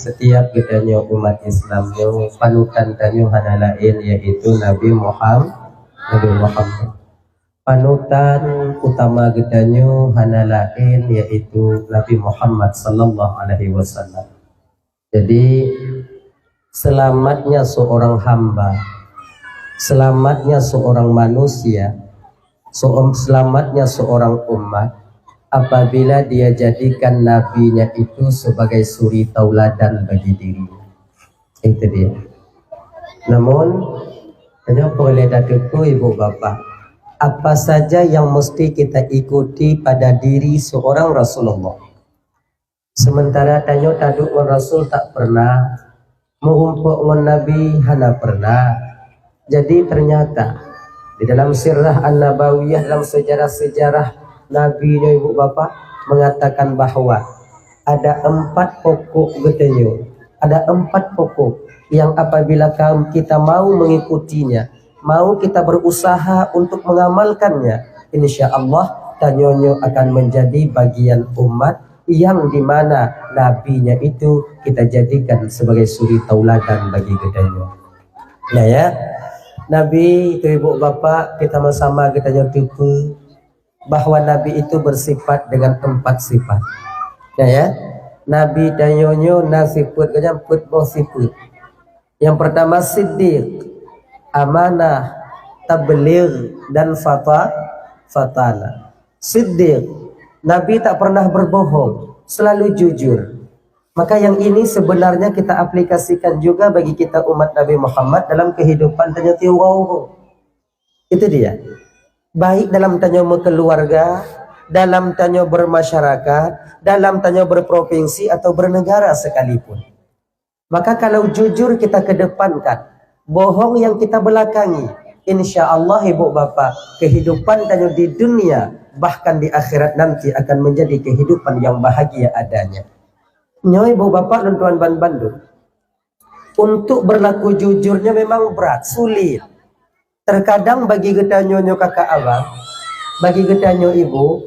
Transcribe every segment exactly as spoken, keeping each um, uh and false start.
Setiap geutanyoe umat Islam nyoe, panutan tanyoe hana laén, yaitu Nabi Muham-, Nabi Muhammad. Panutan utama geutanyoe hana laén, yaitu Nabi Muhammad sallallahu alaihi wasallam. Jadi, selamatnya seorang hamba, selamatnya seorang manusia, se-, selamatnya seorang umat apabila dia jadikan nabinya itu sebagai suri tauladan bagi dirinya. Itu dia. Namun, hanya boleh tateupeue ibu bapa, apa saja yang mesti kita ikuti pada diri seorang Rasulullah. Sementara tanyoe taduek ngon Rasul tak pernah, meurumpok ngon Nabi hana pernah. Jadi ternyata di dalam sirah An-Nabawiyah, dalam sejarah-sejarah Nabi nyoe ibu bapa, mengatakan bahwa ada empat pokok geutanyoe, ada empat pokok yang apabila kam-, kita mau mengikutinya, mau kita berusaha untuk mengamalkannya, insya Allah tanyoe nyoe akan menjadi bagian umat yang di mana nabinya itu kita jadikan sebagai suri tauladan bagi geutanyoe. Nah ya, Nabi itu ibu bapa, kita sama-sama geutanyoe teupeue bahwa Nabi itu bersifat dengan empat sifat. Nah ya, Nabi tanyoe nyoe na sifat, geutanyoe peuet boh sifat. Yang pertama siddiq, amanah, tabligh, dan fata-, fatana. Siddiq, Nabi tak pernah berbohong, selalu jujur. Maka yang ini sebenarnya kita aplikasikan juga bagi kita umat Nabi Muhammad dalam kehidupan tanyoe tiep uroe. Itu dia. Baik dalam tanyoe meukeuluarga, dalam tanyoe bermasyarakat, dalam tanyoe berprovinsi atau bernegara sekalipun. Maka kalau jujur kita kedepankan, bohong yang kita belakangi, insya Allah ibu bapa, kehidupan tanyoe di dunia bahkan di akhirat nanti akan menjadi kehidupan yang bahagia adanya. Nyoe ibu bapa lôn tuan ban bandum, untuk berlaku jujurnya memang berat, sulit. Terkadang bagi geutanyoe nyoe kakak abang, bagi geutanyoe ibu,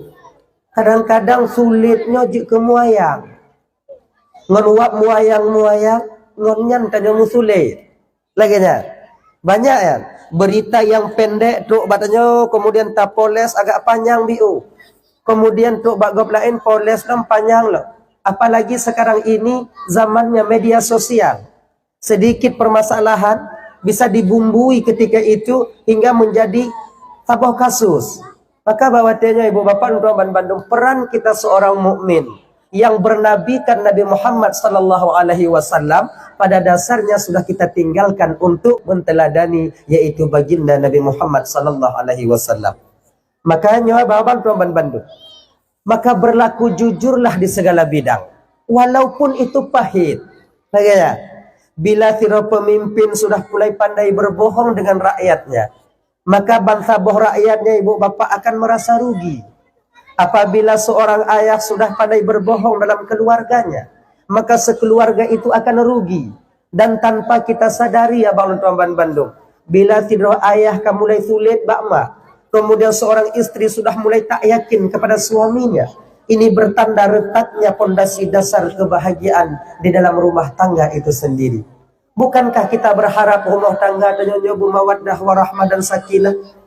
kadang-kadang sulit nyoe jeuet keu muayang. Ngon wab muayang-muayang, ngon nyan tanyoe meusulet. Lagée nyan. Banyak nyan. Berita yang pendek trok bak tanyoe, kemudian tapoles agak panyang biu. Kemudian trok bak gob laén poles lom panyang lom. Apalagi sekarang ini zamannya media sosial. Sedikit permasalahan bisa dibumbui ketika itu hingga menjadi saboh kasus. Maka bak watée nyoe ibu bapa lôn tuan ban bandum, peran kita seorang mukmin yang bernabikan Nabi Muhammad sallallahu alaihi wasallam pada dasarnya sudah kita tinggalkan untuk menteladani, yaitu baginda Nabi Muhammad sallallahu alaihi wasallam. Maka nyoe bak abang tuan ban bandum, maka berlaku jujurlah di segala bidang, walaupun itu pahit. Lagée nyan, bila sidroe pemimpin sudah mulai pandai berbohong dengan rakyatnya, maka bansaboh rakyatnya ibu bapa akan merasa rugi. Apabila seorang ayah sudah pandai berbohong dalam keluarganya, maka sekeluarga itu akan rugi. Dan tanpa kita sadari, abang lôn tuan ban bandum, bila sidroe ayah ka mulai sulet bak mak, kemudian seorang istri sudah mulai tak yakin kepada suaminya, ini bertanda retaknya pondasi dasar kebahagiaan di dalam rumah tangga itu sendiri. Bukankah kita berharap rumah tangga tanyoe nyoe bermawaddah warahmah dan sakinah?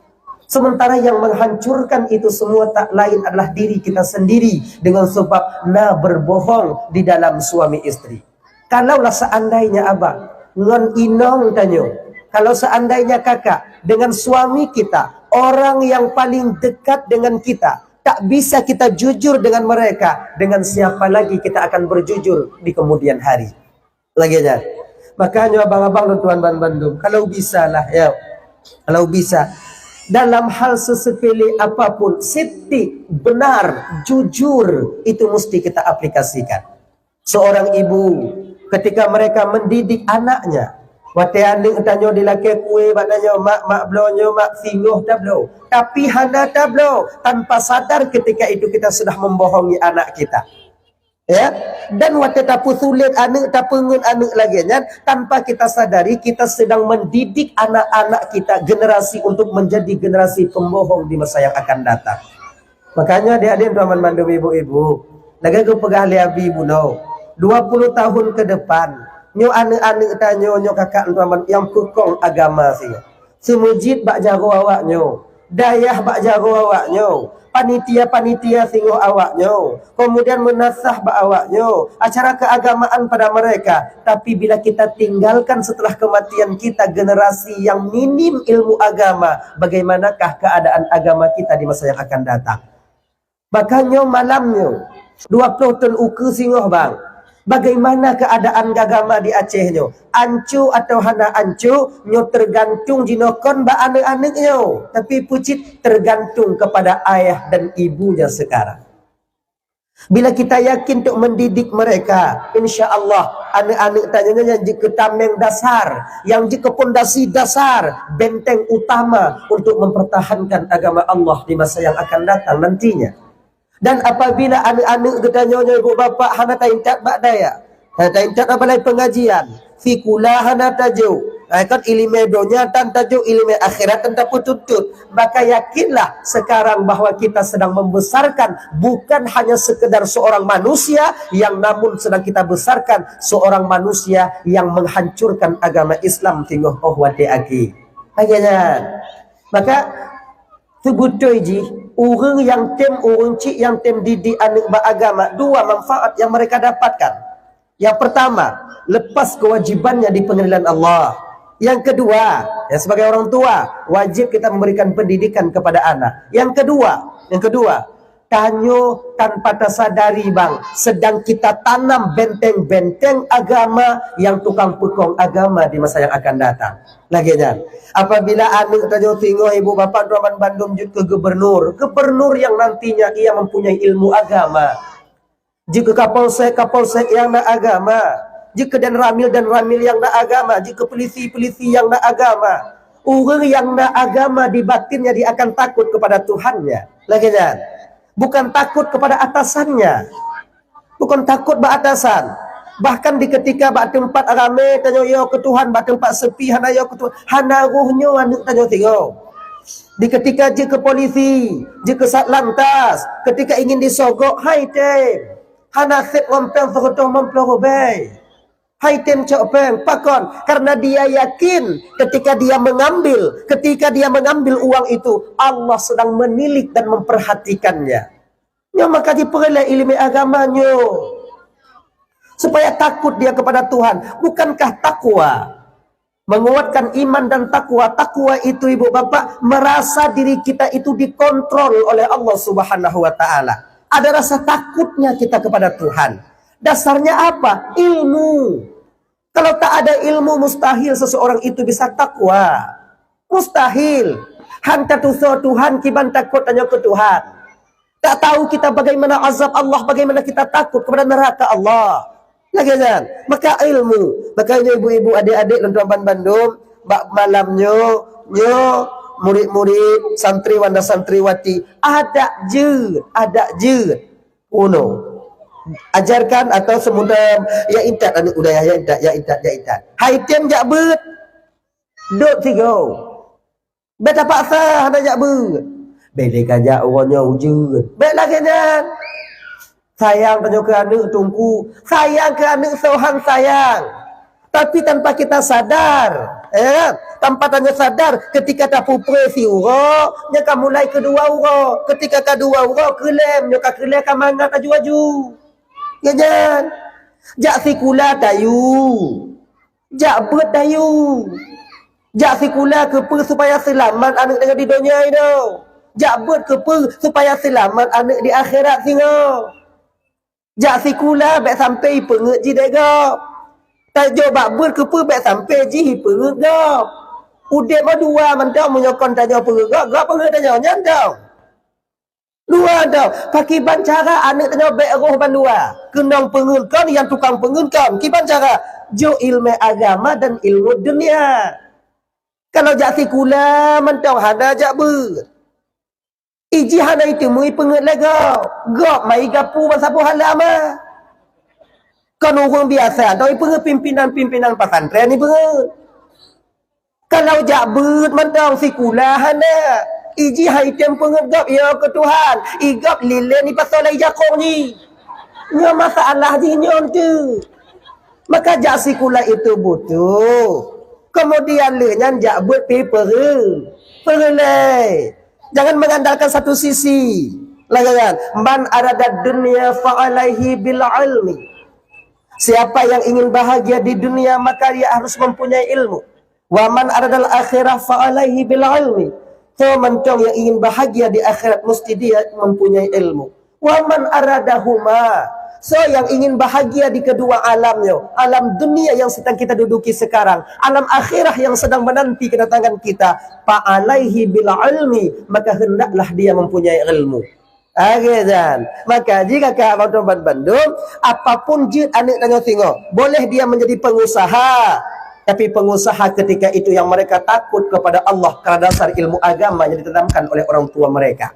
Sementara yang menghancurkan itu semua tak lain adalah diri kita sendiri dengan sebab na berbohong di dalam suami istri. Kalaulah seandainya abang ngon inong tanyoe, kalau seandainya kakak dengan suami kita, orang yang paling dekat dengan kita, tak bisa kita jujur dengan mereka, dengan siapa lagi kita akan berjujur di kemudian hari? Lagée nyan. Makanya abang-abang dan tuan ban bandum, kalau bisa lah, ya. Kalau bisa, dalam hal sesepele apapun, siddiq, benar, jujur, itu mesti kita aplikasikan. Seorang ibu ketika mereka mendidik anaknya, watée aneuëk tanyoe dilakée kue bak tanyoe, mak, mak bloe nyoe, mak singoh tabloe, tapi hana tabloe, tanpa sadar ketika itu kita sudah membohongi anak kita. Ya, dan watée tapeusulet aneuëk, tapeungeut aneuëk lagée nyan, tanpa kita sadari kita sedang mendidik anak-anak kita, generasi untuk menjadi generasi pembohong di masa yang akan datang. Makanya adik-adik tuan ban bandum ibu-ibu, lagée geupeugah lé Abi bunoe, Dua puluh tahun ke depan, nyoe aneuk-aneuk tanyoe nyoe kakak teman nyang peukong agama singoh. Seumeujid bak jaroe awak nyoe, dayah bak jaroe awak nyoe, panitia-panitia singoh awak nyoe, kemudian meunasah bak awak nyoe, acara keagamaan pada mereka. Tapi bila kita tinggalkan setelah kematian kita generasi yang minim ilmu agama, bagaimanakah keadaan agama kita di masa yang akan datang? Maka nyoe malam nyoe, dua ploh thon ukeue singoh bang. Bagaimana keadaan agama di Aceh nyoe? Anco atau hana anco, nyoe tergantung jinoe kon bak aneuk-aneuk nyoe. Tapi peucit tergantung kepada ayah dan ibunya sekarang. Bila kita yakin untuk mendidik mereka, insya Allah aneuk-aneuk tanyoe nyan jeuet keu tameng dasar, nyang jeuet keu pondasi dasar, benteng utama untuk mempertahankan agama Allah di masa yang akan datang nantinya. Dan apabila aneuk-aneuk geutanyoe nyoe ibu bapak hana taintat bak dayah, hana taintat bak balai pengajian, sikula hana tajok, eh, kan ileumèe donya tan tajok, ileumèe akhirat tan tapeutuntut, maka yakinlah sekarang bahwa kita sedang membesarkan bukan hanya sekedar seorang manusia, yang namun sedang kita besarkan seorang manusia yang menghancurkan agama Islam singoh óh watèe akhé. Lagèe nyan. Maka, seubeutôi jih, ureueng nyang tem, ureueng chik nyang tem didik aneuk bak agama, dua manfaat yang mereka dapatkan. Yang pertama, lepas kewajibannya di pengadilan Allah. Yang kedua, ya, sebagai orang tua, wajib kita memberikan pendidikan kepada anak. Yang kedua, yang kedua, tanyoe tanpa tasadari bang, sedang kita tanam benteng-benteng agama yang tukang peukong agama di masa yang akan datang. Lagèe nyan, apabila aneuk tanyoe singoh ibu bapak droe banmandum jeuet keu gubernur, gubernur yang nantinya ia mempunyai ilmu agama, jeuet keu kapolsek, kapolsek nyang na agama, jeuet keu danramil, danramil nyang na agama, jeuet keu polisi, polisi nyang na agama. Ureueng nyang na agama di batinnya dia akan takut kepada Tuhannya. Lagèe nyan. Bukan takut kepada atasannya. Bukan takut bak atasan. Bahkan di ketika bak teumpat ramè tanyoe yo keu Tuhan, bak teumpat sepi hana yo keu Tuhan, hana roh nyoe aneuk tanyoe singoh. Di ketika jeuet keu polisi, jeuet keu satlantas, ketika ingin disogok, hai tem. Hana sép ngon péng seureutôh limong ploh ribèe. Hai tem cok péng, pakon? Karena dia yakin ketika dia mengambil, ketika dia mengambil uang itu, Allah sedang menilik dan memperhatikannya. Nyoe maka jipeureulèe ileumèe agama nyoe. Supaya takut dia kepada Tuhan. Bukankah takwa menguatkan iman dan takwa? Takwa itu, ibu bapak, merasa diri kita itu dikontrol oleh Allah Subhanahu wa Ta'ala. Ada rasa takutnya kita kepada Tuhan. Dasarnya apa? Ilmu. Kalau tak ada ilmu, mustahil seseorang itu bisa takwa. Mustahil. Han tatusoe Tuhan kiban takot tanyoe keu Tuhan. Tak tahu kita bagaimana azab Allah, bagaimana kita takut kepada neraka Allah. Lagèe nyan. Maka ilmu. Makanya ibu-ibu, adik-adik, lôn tuan bandum, bak malam nyoe, nyoe, murid-murid, santriwan dan santriwati, adak jeuet, adak jeuet. Uno. Ajarkan atau semudah, ya intat aneuk udayah, ya intat, ya intat, ya intat. Hai tem jak beuet. Dot sigoe. Bèk tapaksa hana jak beuet. Bèk lé ka jak uroe nyoe ujeuen. Bèk lagèe nyan. Sayang tanyoe keu aneuk teungku. Sayang keu aneuk soe han sayang. Tapi tanpa kita sadar, ya, tanpa tanyoe sadar, ketika tapeupreh siuroe, nyan ka mulai keudua uroe. Ketika ka dua uroe, keulém, nyoe ka keulém ka mangat aju-aju. Ya nyan. Jak sikula tayue. Jak beuet tayue. Jak sikula keupeue supaya seulamat aneuk tanyoe di donya inoe. Jak beuet keupeue supaya seulamat aneuk di akhirat singoh. Jak sikula bèk sampai ipeungeut jih lé gob. Tajok bak beuet keupeue bèk sampai jih ipeungeut gob. Udép meudua mantong, meunyoe kon tanyoe peungeut gob, gob peungeut tanyoe, nyan dong. Dua dong. Pakiban cara aneuk tanyoe bèk roh bandua. Keunong peungeut kon, nyang tukang peungeut kon. Kiban cara? Jok ileumèe agama dan ilmu dunia. Kalau jak sikula mantong hana jak beuet. Iji hana iteumui peungeut lé gob. Gob mai gapu ban saboh halaman. Kon ureueng biasa, doi peungeut pimpinan-pimpinan pesantren ipeungeut. Kalau jak beuet mantong sikula hana. Iji hai tem peungeut gob yo keu Tuhan. Igob lilén ipasoe lé jakong jih. Nyoe masalah jih nyoe tu. Maka jak sikula itu butuh. Kemudian lheueh nyan jak buet pi peureu-, peureulee. Jangan mengandalkan satu sisi. Lagèe nyan, "Man aradad dunya fa alaihi bil ilmi." Siapa yang ingin bahagia di dunia, maka dia harus mempunyai ilmu. "Wa man aradal akhirah fa alaihi bil ilmi." Soe mantong yang ingin bahagia di akhirat, mesti dia mempunyai ilmu. "Wa man aradahuma." Soe yang ingin bahagia di kedua alam nyoe, alam dunia yang sedang kita duduki sekarang, alam akhirat yang sedang menanti kedatangan kita, "fa alaihi bil ilmi," maka hendaklah dia mempunyai ilmu. Lagèe nyan. Maka jih kakak abang teman bandum, apapun jeuet aneuk tanyoe singoh, boleh dia menjadi pengusaha, tapi pengusaha ketika itu yang mereka takut kepada Allah karena dasar ilmu agama yang ditanamkan oleh orang tua mereka.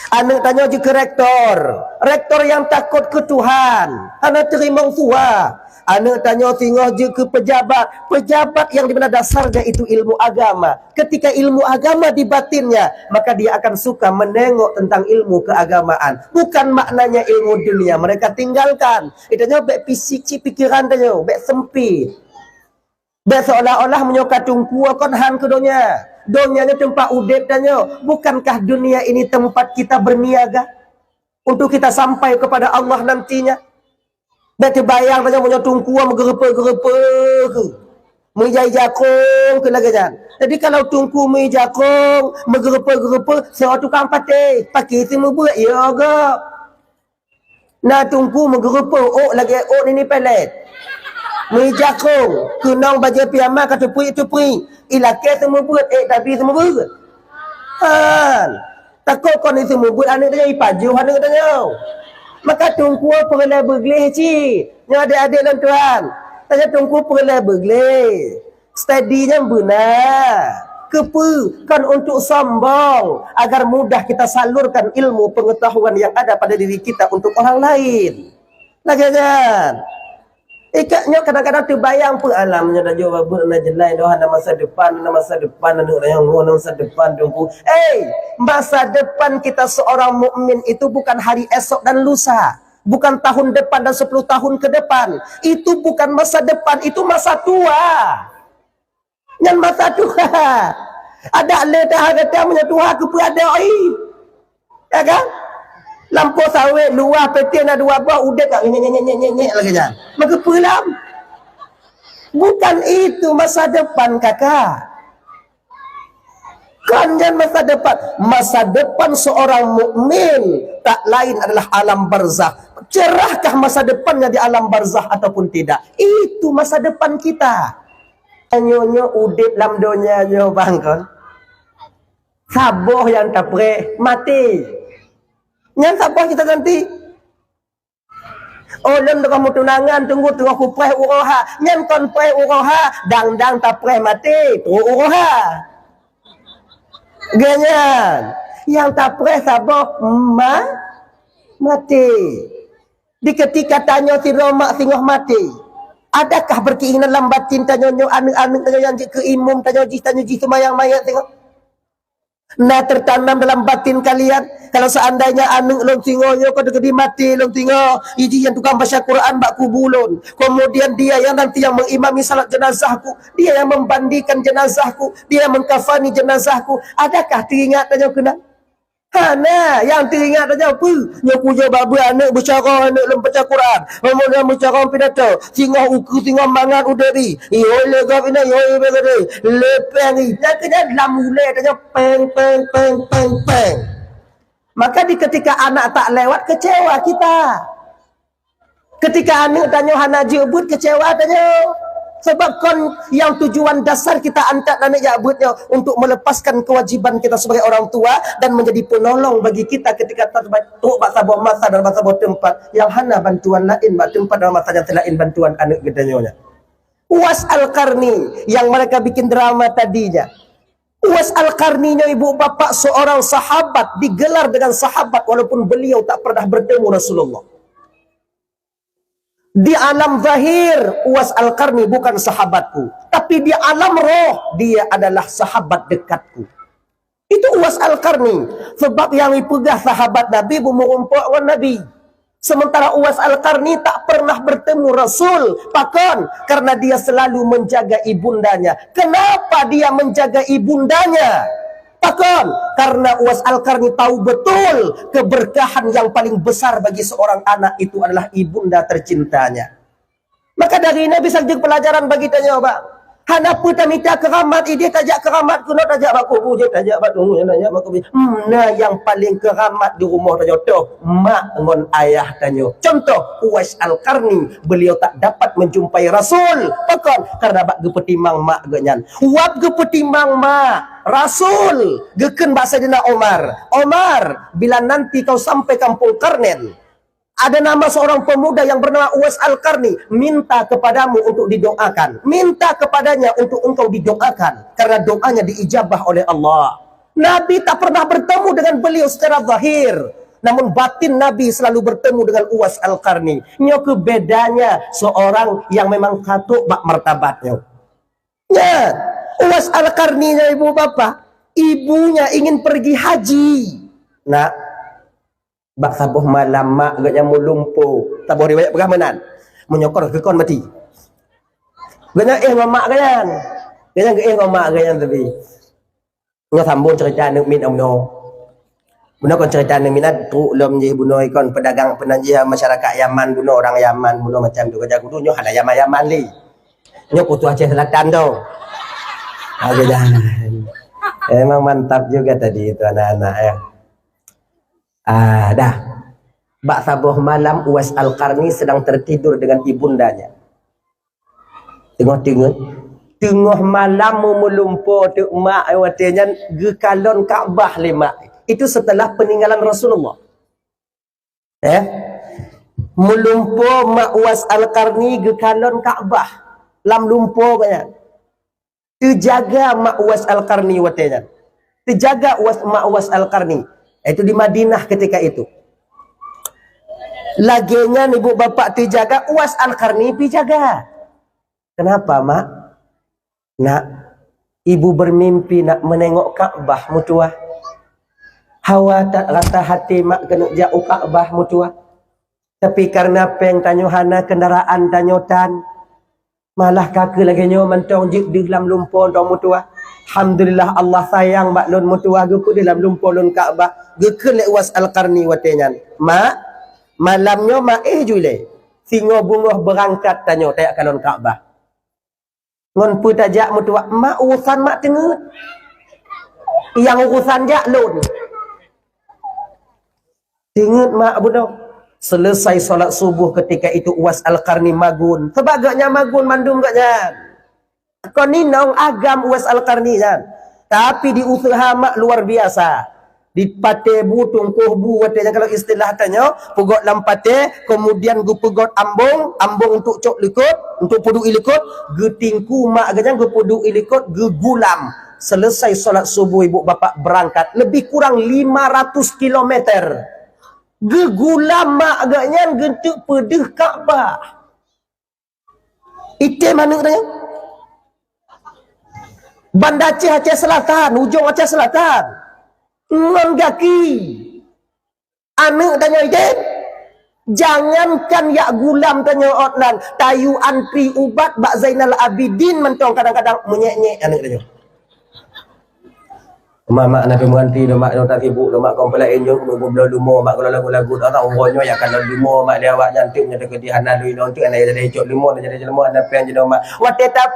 Aneuk tanyoe jeuet keu rektor, rektor yang takut keu Tuhan, hana teurimong tuha. Aneuk tanyoe singoh jeuet keu pejabat, pejabat yang di mana dasarnya itu ilmu agama. Ketika ilmu agama di batinnya, maka dia akan suka menengok tentang ilmu keagamaan. Bukan maknanya ilmu dunia mereka tinggalkan. Itu nyoe bèk fisik cit pikiran tanyoe, bèk sempit. Bèk seolah-olah meunyoe ka teungku kon han keu donya. Donya nyoe teumpat udép tanyoe. Bukankah dunia ini tempat kita berniaga? Untuk kita sampai kepada Allah nantinya. Bèk teubayang tanyoe meunyoe teungku meugeureupeue-geureupeue keu. Meuija-ija kong keu lagèe nyan. Jadi kalau teungku meuija kong, meugeureupeue-geureupeue, soe tukang patéh, pakri seumeubeuet, ya gop. Na teungku meugeureupeue ôk lagèe ôk nini pelet. Meuija kong, keunong bajèe piyama ka teupuik-teupuik, ilakèe seumeubeuet, ék tabi seumeubeuet. Han. Takot kon seumeubeuet aneuk tanyoe, ipajoh aneuk tanyoe. Maka teungku peureulèe beugleh cit. Nyoe adék-adék lôn tuan. Tanya teungku peureulèe beugleh. Studi nyan beuna. Keupeue? Kon untuk sombong, agar mudah kita salurkan ilmu pengetahuan yang ada pada diri kita untuk orang lain. Lagèe nyan. Ikak nyoe kadang-kadang teubayang peualam nyoe dah jaweueb na jelai doh, hana masa depan, hana masa depan, aneuk nyang hana masa depan teungku. Eh, masa depan kita seorang mukmin itu bukan hari esok dan lusa, bukan tahun depan dan sepuluh tahun ke depan. Itu bukan masa depan, itu masa tua. Nyan masa tuha. Adak lé taha gata meunyoe tuha keupeue adak oi. Ya kan? Lampôh sawét luwah, peuteh na dua boh, udép ka nyek-nyek lagèe nyan. Maka peulam. Bukan itu masa depan kakak. Kan nyan masa depan. Masa depan seorang mukmin tak lain adalah alam barzakh. Cerahkah masa depannya di alam barzakh ataupun tidak? Itu masa depan kita. Nyoe-nyoe udép lam donya nyoe bang kon. Saboh nyang tapreh maté. Nyan saboh cit nanti. Oh, lôn teungoh meutunangan, teungku teungoh kupreh uroe ha. Nyan kon preh uroe ha, dang-dang tapreh maté, trok uroe ha. Geuh nyan, nyang tapreh saboh ma-, maté. Di ketika tanyoe sidroe mak singoh maté, adakah berkeinginan lam batin tanyoe nyoe aneuk-aneuk tanyoe nyang jeuet keu imum tanyoe jih, tanyoe jih seumayang manyét singoh? Na tertanam dalam batin kalian, kalau seandainya aneuk lôn singoh nyoe ka teujadi maté lôn singoh, iji nyang tukang baca Quran bak kubu lôn, kemudian dia yang nanti yang mengimami salat jenazahku, dia yang membandikan jenazahku, dia yang mengkafani jenazahku, adakah teuingat tanyoe keunan? Hana, nyang teuingat saja peue? Nyoe kujak bak beuet aneuk beucarông, aneuk lôn baca Quran. Meunyoe beucarông pidato, singoh ukeue singoh mangat udeb i. Ihôi lé gob inong, ihôi lé gob inong. Lé péng i. Nyang keu nyan lam ulèe tanyoe péng, péng, péng, péng, péng. Maka di ketika anak tak lewat, kecewa kita. Ketika aneuk tanyoe hana jeuet beuet, kecewa tanyoe. Sebab kon nyang tujuan dasar kita antat aneuk jak beuet nyoe untuk melepaskan kewajiban kita sebagai orang tua dan menjadi penolong bagi kita ketika trok bak saboh masa dan bak saboh teumpat nyang hana bantuan laén bak teumpat dan masa nyang selaén bantuan aneuk geutanyoe nyan. Uwais Al-Qarni yang mereka bikin drama tadinya. Uwais Al-Qarni nyoe ibu bapak seorang sahabat, digelar dengan sahabat walaupun beliau tak pernah bertemu Rasulullah. Di alam zahir, Uwais Al-Qarni bukan sahabatku, tapi di alam roh, dia adalah sahabat dekatku. Itu Uwais Al-Qarni. Sebab nyang ipeugah sahabat Nabi beumeurumpok ngon Nabi. Sementara Uwais Al-Qarni tak pernah bertemu Rasul. Pakon? Karena dia selalu menjaga ibundanya. Kenapa dia menjaga ibundanya? Pakon? Karena Uwais Al-Qarni tahu betul keberkahan yang paling besar bagi seorang anak itu adalah ibunda tercintanya. Maka dari ini bisa jadi pelajaran bagi tanyoe, bah. Hana peue tamita keuramat, idéh tajak keuramat keunoe, tajak bak kubu jih, tajak bak tumu, tajak bak kubu. Hmm, na nyang paling keuramat di rumoh tanyoe toh, mak ngon ayah tanyoe. Contoh, Uwais Al-Qarni, beliau tak dapat menjumpai Rasul. Pakon? Karena bak geupeutimang mak geuh nyan. Wab geupeutimang mak, Rasul geukheun bak Saidina Umar, "Umar, bila nanti kau sampai kampung Karnen, ada nama seorang pemuda yang bernama Uwais Al-Qarni, minta kepadamu untuk didoakan. Minta kepadanya untuk engkau didoakan, karena doanya diijabah oleh Allah." Nabi tak pernah bertemu dengan beliau secara zahir, namun batin Nabi selalu bertemu dengan Uwais Al-Qarni. Nyoe keuh bedanya seorang yang memang ka trok bak martabatnya. Nyan, Uwais Al-Qarni nyoe ibu bapa, ibunya ingin pergi haji. Nak, bak saboh malam mak geuh nyan meulumpo. Saboh riwayat peugah meunan. Meunyoe kon keu kon mati. Geuh nyan éh ngon mak geuh nyan. Geuh nyan geuh éh ngon mak geuh nyan tapi. Nyoe sambung cerita aneuk miet bunoe. Bunoe kon cerita aneuk miet, trok lom jih bunoe kon pedagang peunan jih masyarakat Yaman bunoe, orang Yaman bunoe macam tu. Ka jak kudu nyoe hana Yaman-Yaman lé. Nyoe Kutu Aceh Selatan tu. Aduh, dah. Memang mantap juga tadi itu anak-anak, ya. Ah, dah. Bak saboh malam Uwais Al-Qarni sedang tertidur dengan ibundanya. Teungoh-teungoh, teungoh malam meulumpo teuk mak watée nyan geukalon Ka'bah lé mak. Itu setelah peninggalan Rasulullah. Eh? Meulumpo mak Uwais Al-Qarni geukalon Ka'bah lam lumpo geuh nyan. Teujaga mak Uwais Al-Qarni watée nyan. Teujaga Uwais, mak Uwais Al-Qarni. Itu di Madinah ketika itu. Lagée nyan ibu bapak teujaga, Uwais Al-Qarni pih jaga. Kenapa, Mak? Nak, ibu bermimpi nak menengok Ka'bah meutuwah. Hawa that rasa hati mak keuneuk jak u Ka'bah meutuwah. Tapi karena péng tanyoe hana, kendaraan tanyoe tan, malah ka keuh lagée nyoe mantong jeuet deuh lam lumpo dong meutuwah. Alhamdulillah Allah sayang bak lôn meutuwah geupeu deuh lam lumpo lôn Ka'bah. Geukheun lé Uwais Al-Qarni watée nyan, "Mak, malam nyoe mak éh ju ilée. Singoh beungoh beurangkat tanyoe tajak kalon Ka'bah." Ngon peue tajak meutuwah, mak urusan mak teungeut. Nyang urusan jak lôn. Teungeut mak bunoe. Selesai salat subuh ketika itu Uwais Al-Qarni magun. Sabab geuh nyan magun mandum geuh nyan. Kon inong agam Uwais Al-Qarni nyan. Tapi di useuha mak luar biasa. Dipatéh bu, tungkoh bu, watée nyan kalau istilah tanyoe, peugot lam patéh, kemudian geupeugot ambong, ambong untuk cok likot, untuk peuduek likot, geutingku mak geuh nyan geupeuduek likot, geugulam. Selesai salat subuh ibu bapak berangkat, lebih kurang lima ratus kilometer. Geugulam mak geuh nyan geunteuk peudeuh Ka'bah. Item aneuk tanyoe. Banda Aceh, Aceh Selatan, ujong Aceh Selatan. Ngon gaki. Aneuk tanyoe item. Jangankan jak gulam tanyoe ôt nan, tayue antri ubat bak Zainal Abidin mantong kadang-kadang meunyék-nyék aneuk tanyoe. Mak, mak, na pih meuganti lom, mak, lôn tak sibuk lom, mak, kon peulaén nyoe, keuneuk peubloe leumo, mak, kalau lagu-lagu, tak tahu uroe nyoe, ya, kalau leumo, mak, lé awak nyan teuk, nyan teukeudi hana lôn inong teuk, hana jadi cok leumo, hana jadi leumo, hana péng jinoe, mak. Watée ta-,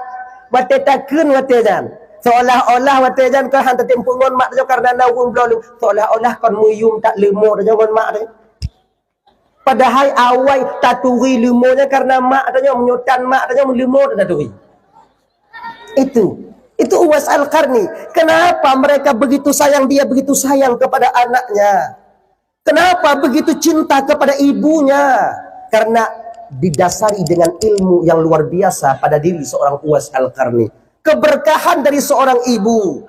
watée takheun watée nyan. Seolah-olah watée nyan kah hana tatem peue ngon mak tanyoe karena na ureuëng bloe leumo. Seolah-olah kon meuyum that leumo tanyoe ngon mak teuh. Padahai awai taturi leumo nyan karena mak tanyoe, meunyoe tan mak tanyoe, leumo tan taturi. Itu, itu Uwais Al-Qarni. Kenapa mereka begitu sayang, dia begitu sayang kepada anaknya? Kenapa begitu cinta kepada ibunya? Karena didasari dengan ilmu yang luar biasa pada diri seorang Uwais Al-Qarni. Keberkahan dari seorang ibu.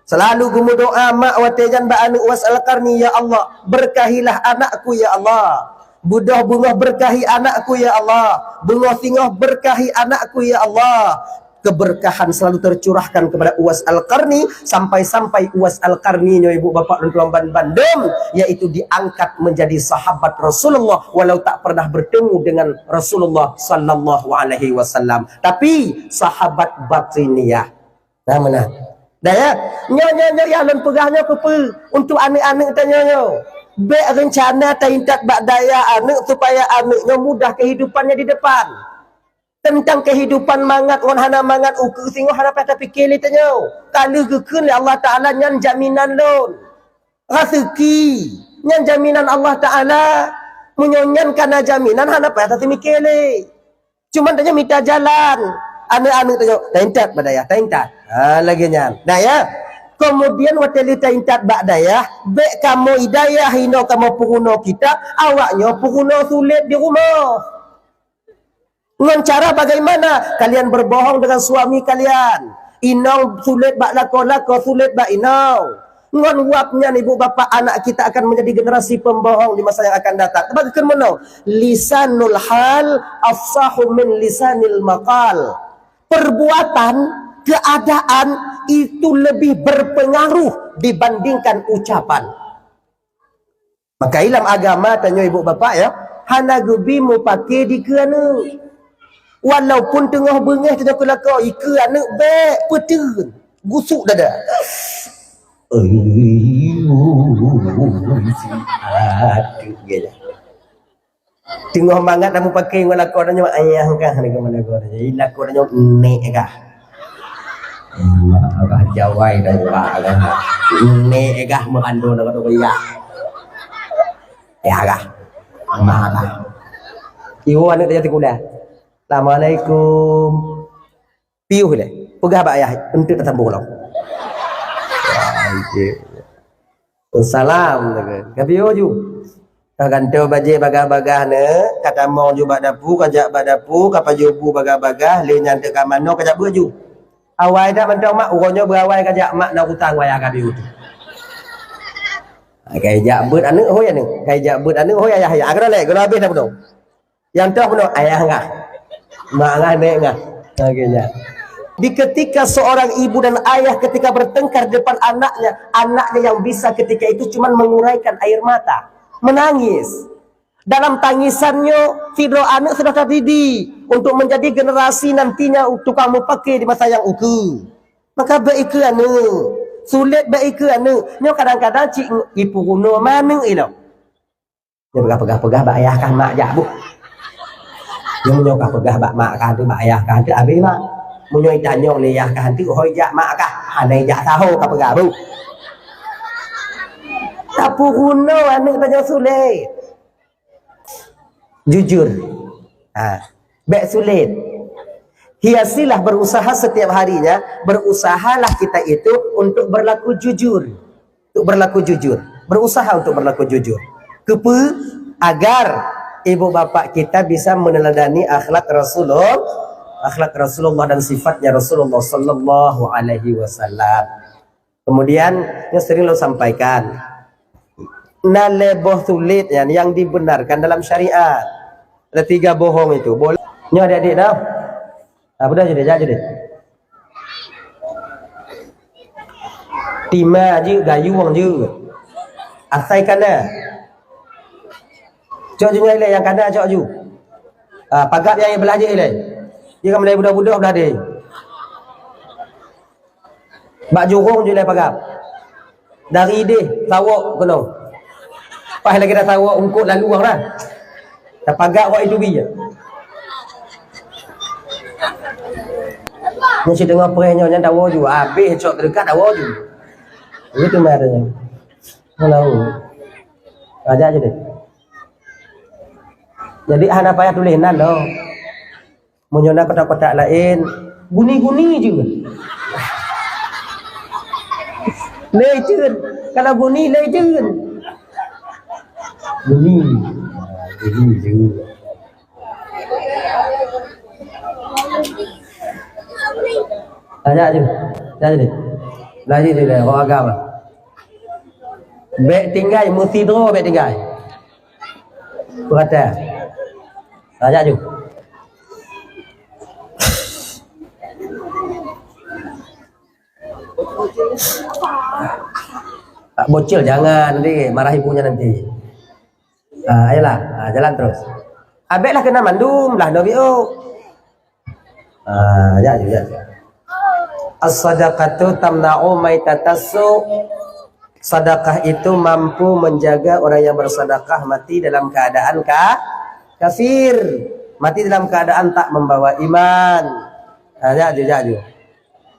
Selalu geumeudoa mak watée nyan bak aneuk Uwais Al-Qarni, "Ya Allah, berkahilah anakku, ya Allah. Beudôh beungoh berkahi anakku, ya Allah. Beungoh singoh berkahi anakku, ya Allah." Keberkahan selalu tercurahkan kepada Uwais Al-Qarni, sampai-sampai Uwais Al-Qarni nyoe ibu bapak lôn tuan ban bandum, yaitu diangkat menjadi sahabat Rasulullah walau tak pernah bertemu dengan Rasulullah sallallahu alaihi wasallam. Tapi sahabat batiniah. Nah, mana? Dah ya? Nyoe, nyoe, nyoe yang lôn peugah nyoe keupeue untuk aneuk-aneuk tanyoe nyoe. Bèk rencana taintat bak dayah aneuk supaya aneuk nyoe mudah kehidupannya di depan. Teuntang kehidupan mangat ngon hana mangat ukeue singoh hana payah tapike lé tanyoe. Ka lheueh geukheun lé Allah Taala nyan jaminan lôn. Raseuki nyan jaminan Allah Taala. Meunyoe nyan kana jaminan hana payah taseumiké lé. Cuman tanyoe mita jalan. Aneuk-aneuk tanyoe taintat bak dayah, taintat. Ha, lagèe nyan. Dah ya. Kemudian watèe lheueh taintat bak dayah, bèk kamoe i dayah inoe kamoe peurunoe kitab, awak nyoe peurunoe sulet di rumoh. Ngon cara bagaimana? Kalian berbohong dengan suami kalian. Inong sulet bak lakoe, lakoe sulet bak inong. Ngon wab nyan ibu bapak anak kita akan menjadi generasi pembohong di masa yang akan datang. Bagaimana meunoe? Lisanul hal afsahu min lisanil maqal. Perbuatan, keadaan itu lebih berpengaruh dibandingkan ucapan. Maka ilam agama tanyoe ibu bapak ya, hana geubi meupaké dikeue aneuk. Walaupun teungoh beungéh tanyoe keulakoe, ikeue aneuk bèk peuteun, gusuk dada. Aduh, gila. Teungoh mangat dah meupaké ngon lakoe tanyoe, ayah kah, lakoe tanyoe, nek kah. Mak kah jawai dah, mak kah. Nek kah meurandô dah kata kuliah. Ya kah. Mak kah. Iwoe aneuk dah sikula. Assalamualaikum. Piôh lé. Peugah bak ayah, eunteuk tasambong lom. Salam, ka piôh ju. Ka gantoe bajèe bagah-bagah neu, ka tamong ju bak dapu, ka jak bak dapu, ka pajoh bu bagah-bagah, lheueh nyan teuk ka manoe ka jak beuet ju. Awai dak mantong mak, uroe nyoe beuawai ka jak mak na utang wayah ka piôh tu. Ka jak beuet aneuk hôi aneuk, ka jak beuet aneuk hôi ayah ayah. Akhirnya lé, guna habéh dah penuh. Nyang toh bunoe ayah ngah. Mak ngah, nek ngah. Oke, ya. Di ketika seorang ibu dan ayah ketika bertengkar di depan anaknya, anaknya yang bisa ketika itu cuman menguraikan air mata, menangis. Dalam tangisannya, sidroe aneuk sudah tadidik untuk menjadi generasi nantinya tukang mupake di masa yang ukeue. Maka bèk ikeue aneuk, sulet bèk ikeue aneuk. Nyoe kadang-kadang cit ipeurunoe maneuk ilong. Nyoe peugah-peugah-peugah bak ayah kah mak jak buh. Nyoe meunyoe kah peugah bak mak kah teuh, bak ayah kah teuh, abéh mak. Meunyoe itanyong lé yah kah teuh, hôi jak mak kah, hana jak saho kah peugah buh. Tapeurunoe aneuk tanyoe sulet. Jujur. Ha. Bèk sulet. Hiasilah berusaha setiap harinya, berusahalah kita itu untuk berlaku jujur. Untuk berlaku jujur. Berusaha untuk berlaku jujur. Keupeue? Agar ibu bapak kita bisa meneladani akhlak Rasulullah, akhlak Rasulullah dan sifatnya Rasulullah sallallahu alaihi wasallam. Kemudian, yang sering lo sampaikan, na lé boh sulet nyan yang dibenarkan dalam syariat. Ada tiga bohong itu. Boh-, nyoe adik-adik dah. Apa dah jadi, jadi deh. Tima je, gayung je. Asai kana. Cok ju nyoe ilèe, nyang kana cok ju. Ah, pagab nyang blah jih ilèe. Dia kan mulai budak-budak blah deh. Bak jurông ju ilèe pagab. Dari deh, sawok keunoe. Pas lagi dah sawok ungkot lalu orang dah. Dah pagab kok itu bi je. Nyoe si teungoh preh nyoe nyan dawa ju. Habéh cok teudekat dawa ju. Begitu mah adanya. Halo. Aja aja deh. Jadi hana payah tuléh nan doh. Meunyoe na kotak-kotak laén, guni-guni je. Lé jeuen. Kalau guni, lé jeuen. Guni. Guni je. Tanya je. Tanya je. Lagi je, orang agama. Bèk tinggai, meusidroe bèk tinggai. Peurata. Tanya ju. Tak bocil jangan nanti marah ibunya nanti. Ah, ayolah, ah, jalan terus. Abek lah kena mandum lah nabi oh. Ah, ya, ya, ya. As-sadaqatu tamna'u maitatassu. Sedekah itu mampu menjaga orang yang bersedekah mati dalam keadaan ka-, kafir, mati dalam keadaan tak membawa iman. Ha, jak ju, jak ju.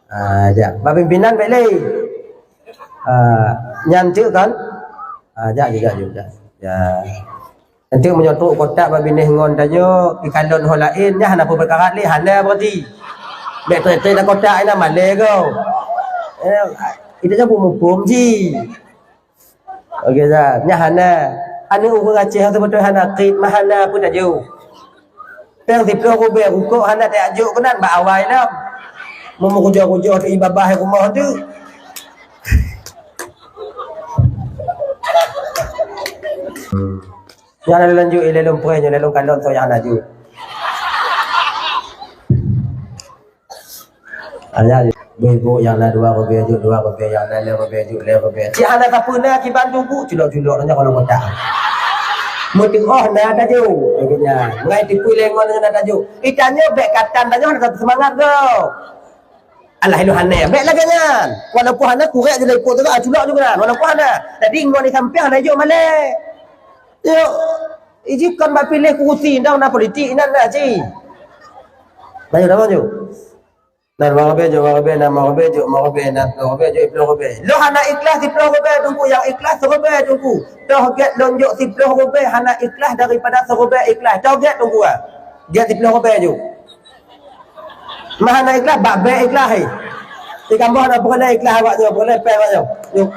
Ha, jak. Bak pimpinan bek lé. Ha, nyan cek kan? Ha, jak ju, jak ju, jak. Ya. Nanti meunyoe trok kotak bak binéh ngon tanyoe, ikalon ho laén, nyan hana peue peukarat lé, hana berarti. Bèk tré-tré lam kotak, inan malèe goe. Eh, itu kan muphom ji. Oke, dah. Nyan hana. Aneuk ureueng Aceh nyang seubeutôi hana krit, mah hana peue tajok. Péng siplôh rubèe rukok hana tajok keunan bak awai lom. Meumeukujoh-kujoh tu i babah rumoh tu. Nyang lalu lanjut, eh, lalu empuai, nyang lalu kalon, soe nyang laju. Hanya ibu-ibu nyang na dua rubèe jok, dua rubèe, nyang na lhèe rubèe jok, lhèe rubèe. Cit hana sapeue na kiban tubu, culok-culok nyan kalau kota. Meutuoh na tajok, lagèe nyan. Ngai tipui lengon na tajok. Itanyoe bèk katan tanyoe hana satu semangat goe. Alah, ilôn hana, bèk lagèe nyan. Walaupun hana, kurek ju lé ipok tu, ah, culok ju keunan. Walaupun hana. Jadi, ngon di sampéng hana jok malèe. Yo, iji kon bak piléh kurusi, ndang na politik inan na, ci. Maju dah, maju. Na lhèe rubèe jok, lhèe rubèe, na lhèe rubèe jok, lhèe rubèe, na lhèe rubèe jok, lhèe rubèe. Lôn hana ikhlas siplôh rubèe, Teungku, nyang ikhlas sirubèe, Teungku. Toh gèt lôn jok siplôh rubèe hana ikhlas daripada sirubèe ikhlas. Toh gèt, Teungku, ah. Gèt siplôh rubèe jok. Mah hana ikhlas, bak bèk ikhlas, hai. Di kamoe hana peureulèe ikhlas awak nyoe, peureulèe pèng awak nyoe. Nyoe.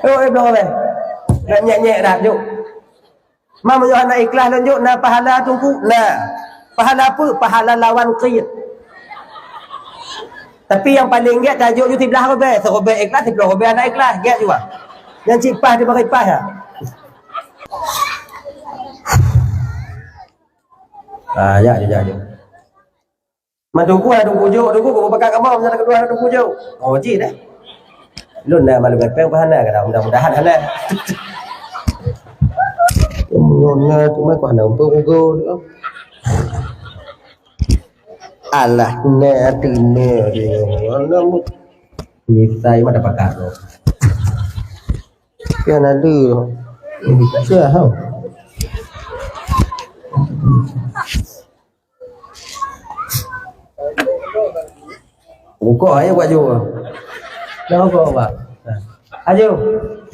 Oh, eh, belum, eh. Dah nyèk-nyèk dah, jom. Mah meunyoe hana ikhlas lôn jok, na pahala Teungku? Na. Pahala peue? Pahala lawan krit. Tapi nyang paleng gèt tajok ju siblaih rubèe, sirubèe ikhlas, siplôh rubèe hana ikhlas, gèt ju, ah. Nyang cit paih dibri paih, ah. Ah, ya, ya, ya, ya. Man Teungku, Teungku jok, Teungku, kupakat kamoe, meunyoe keudua Teungku jok. Oh, jih dah. Lôn na malu ganteng pun hana, kadang mudah-mudahan hana. Ngon na tu mah ku hana umpung ugo tu. Alah, na tu na dia. Hana mu-, nyisai mah dah pakat tu. Kan ada. Bisa, ha. Buka aja buat jua. Dah buka apa? Aju,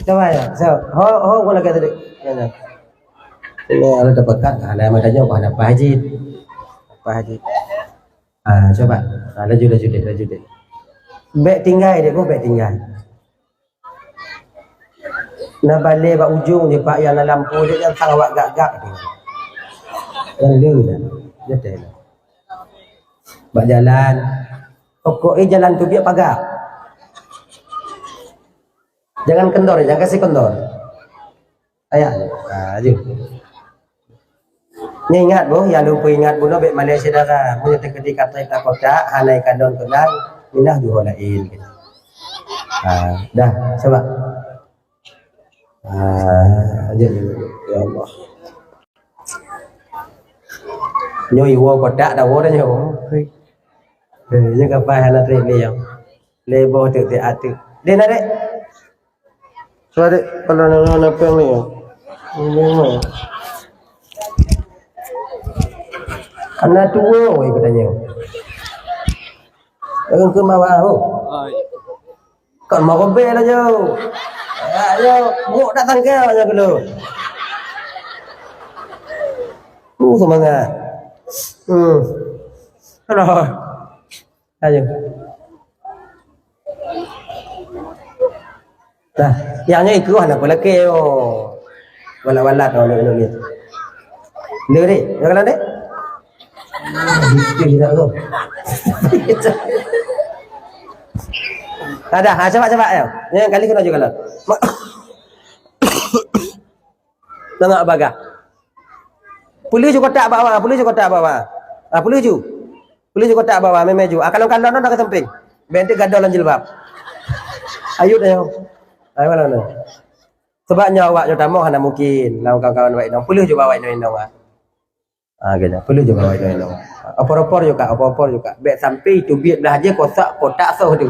coba ya. So, ho, ho, gua lagi tadi. Ya, ya. Ini ada dapat kat, ada yang tanya apa, ada Pak Haji. Pak Haji. Ah, coba. Ah, laju, laju deh, laju deh. Bèk tinggai deh, gua bèk tinggai. Na balè bak ujong jih, Pak, nyang na lampôh jih, nyang sang awak gak-gak tu. Nyang le dah. Jateuh dah. Bak jalan. Pokok, eh, jalan tu biar pagar. Jangan kendor, jangan kasih kendor. Ayak. Ah, aju. Nyan ingat boh, nyang lôn peuingat bunoe bèk malèe syedara. Meunyoe teukeudi ka trép lam kotak, hana ikalon keunan, minah ju ho laén. Ha, dah, coba. Ha, aja dulu. Ya Allah. Nyoe iwoe kotak dah woe dah nyoe. Eh, nyoe kapai hana trép lé nyoe. Lé boh teuk, teuk ateuk. Deh na dek. Cuba dek, kalau na, na, na peng ni. Ini mah. Anak tua, weh, katanya. Orang ke bawah, oh. Kan mau robek lah, jauh. Ya, jauh. Buk datang ke, macam dulu. Uh, semangat. Hmm. Aduh. Ayo. Nah, nyang nyoe ikeuh hana peulakée, oh. Walat-walat, oh, nyoe, nyoe, nyoe. Nyoe, dek. Nyoe, dek. Nyoe, nyoe. Ada, ha, cuba, cuba, ayo. Nyoe kali keunoe ju kalau. Ma-, Tengok bagah. Peuleueh ju kotak bak wa, peuleueh ju kotak bak wa. Ah, peuleueh ju. Peuleueh ju kotak bak bawah, mé-mé ju. Ah, kalon-kalon nyoe dak sampéng. Bèk teuk gadôh lam jilbab. Ayut nyoe. Ai malam nyoe. Sebab nyoe awak nyoe tamoh hana mungkin. Lam kawan-kawan awak inong. Peuleueh ju bak awak inong-inong ah. Ah, gitu. Peuleueh ju bak awak inong-inong. Opor-opor ju kak, opor-opor ju kak. Bèk sampé teubiet blah jih kotak, kotak soh tu.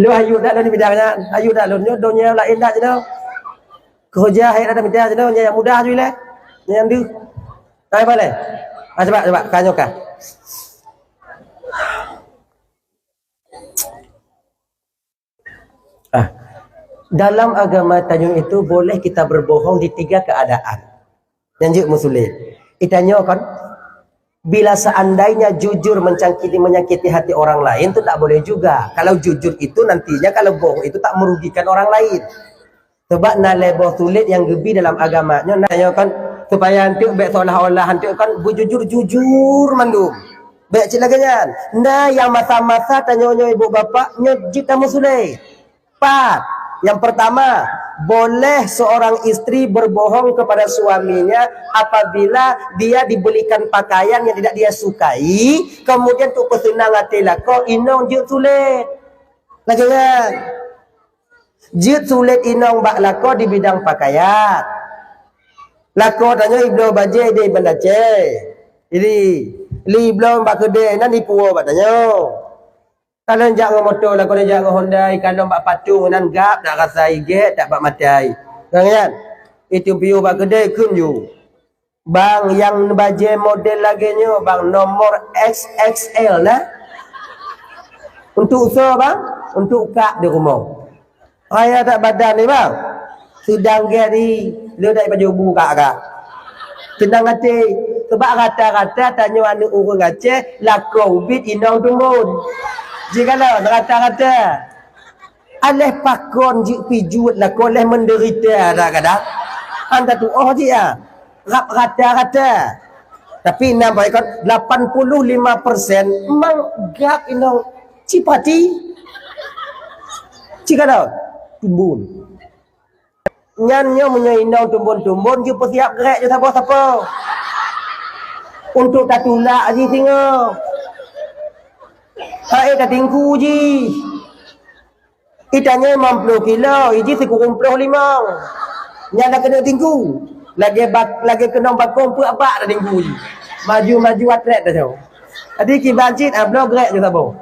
Lôn ayut dak lôn bidang nyan. Ayut dak lôn nyoe donya laén dak jinoe. Keureuja hai dak mita jinoe nyang mudah ju ilèe. Nyang deuh. Hai balèe. Ah, cuba, cuba. Ka nyoe ka. Ah. Dalam agama tanyoe itu boleh kita berbohong di tiga keadaan. Nyang jeuet meusulet. Itanyoe kan, bila seandainya jujur menyakiti, menyakiti hati orang lain tu tak boleh juga. Kalau jujur itu nantinya, kalau bohong itu tak merugikan orang lain. Sebab na lhèe boh sulet nyang geubi dalam agama nyoe, na nyoe kan, supaya anteuk bèk seolah-olah anteuk kan beujujur-jujur mandum. Bèk cit lagèe nyan. Na nyang masa-masa tanyoe nyoe ibu bapak nyoe jeuet tameusulet. Pat. Yang pertama, boleh seorang istri berbohong kepada suaminya apabila dia dibelikan pakaian yang tidak dia sukai, kemudian untuk pesenang hati lakoe inong jeuet sulet. Lagèe nyan. Jeuet sulet inong bak lakoe di bidang pakaian. Lakoe tanyoe ibloe bajèe di Banda Aceh. Jadi, li ibloe bak keudè nan ipuwoe bak tanyoe. Kalon jak ngon moto, lakoe jak ngon Honda, kalon bak patong nan gap dak rasa igèt dak bak matai. Kan nyan? Itu piôh bak keudè kheun ju. Bang, nyang bajèe model lagèe nyoe, bang, nomor X X L nah. Untuk soe, bang? Untuk kak di rumoh. Raya that badan ni, bang. Sidang gèt di, le dak pajoh bu kak-kak. Seunang até, sebab rata-rata tanyoe aneuk ureueng Aceh lakoe ubit inong tumbon. Jikalon rata-rata. Aléh pakon jeuet pijuet lakoe, aléh menderita kadang-kadang. Han tatuoh jih ya. Rap rata-rata. Tapi nampak ikon lapan puluh lima persen memang gap inong cipati. Cikalon tumbon. Nyan nyoe meunyoe inong tumbon-tumbon jeuet peusiap grek jeuet saboh sapo. Untuk tatulak jih singoh. Hai tatingku jih. Itanyoe limong ploh kilo, iji sikureueng ploh limong. Nyan dah keuneuk tingku. Lagèe bak, lagèe keunong bakong peuet bak dah tingku jih. Maju-maju atrét dah nyoe. Jadi kiban cit, ah, bloe grek jeuet saboh.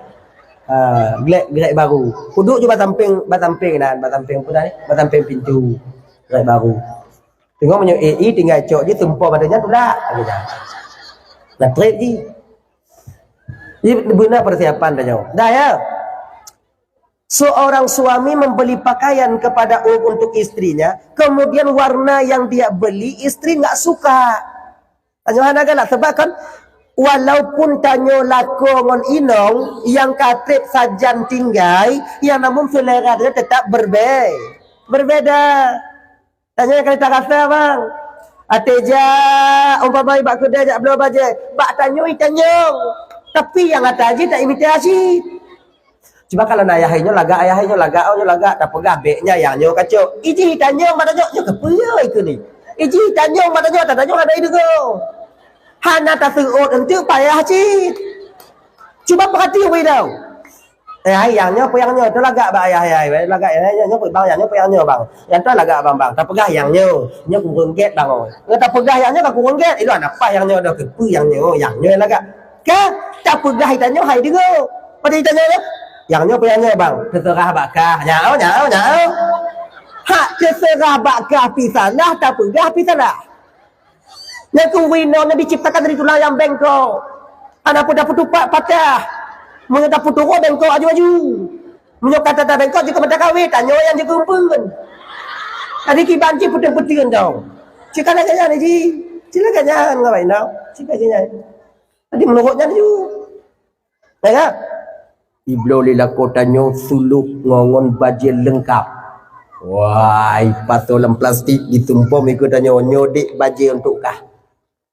Ah, grek, grek baru. Kuduek ju bak sampéng, bak sampéng nan, bak sampéng peue tadi? Bak sampéng pintu. Grek baru. Teungoh meunyoe A E tinggai cok jih seumpom ateueh nyan tulak. Nah, trép jih. Jadi beuna persiapan dah nyoe. Dah ya. Seorang suami membeli pakaian kepada u-, untuk istrinya, kemudian warna yang dia beli istri nggak suka. Tanyoe hana galak sebab kan walaupun tanyoe lakoe ngon inong nyang ka trép sajan tinggai, yang namun selera dia tetap berbe-, berbeda. Tanyoe nyang ka tarasa bang. Até jak umpama bak keudè jak bloe bajèe, bak tanyoe itanyong. Tapi nyang ata jih ta imitasi. Cuba kalau na ayah nyoe lagak, ayah nyoe lagak, oh nyoe lagak, tapeugah bèk nyan nyang nyoe kacok. Iji tanyong bak tanyoe nyoe keupeue ikeu ni. Iji tanyong bak tanyoe, ta tanyong hana ideungoe. Hana taseuôt eunteuk payah cit. Cuba perhati wei dong. Eh, hai nyang nyoe peue nyang nyoe, tu lagak bak ayah, ayah, ayah, lagak ayah, nyang nyoe peue bang, nyang nyoe peue nyang nyoe bang. Nyang tu lagak bang, bang. Tapeugah nyang nyoe, nyoe kureueng gèt bang. Nyoe tapeugah nyang nyoe ka kureueng gèt, ilôn apa nyang nyoe dah keupeue nyang nyoe, nyang nyoe lagak. Ka tapeugah itanyoe hai deungoe. Pada itanyoe nyoe, nyang nyoe peue nyang nyoe bang. Teuseurah bak kah. Nyang, nyang, nyang. Hak teuseurah bak kah pi salah, tapeugah pi salah. Nyang keuwei inong nyan diciptakan dari tulang nyang bengkok. Hana peue tapeutupat patah. Meunyoe tapeuturoe bengkok aju-aju. Meunyoe ka ata bengkok jeuet keu mata kawé, tanyoe nyang jeuet keu umpeuen. Jadi kiban cit peuteun-peuteun dong. Cit ka lagèe nyan jih. Cit lagèe nyan ngon inong. Cit lagèe nyan. Jadi meunurot nyan aju. Ya kan? Ibloe lé lakoe tanyoe sulok ngon, ngon bajèe leungkap. Wai, pasoe lam plastik ditumpom ikeu tanyoe, nyoe dek bajèe untuk kah.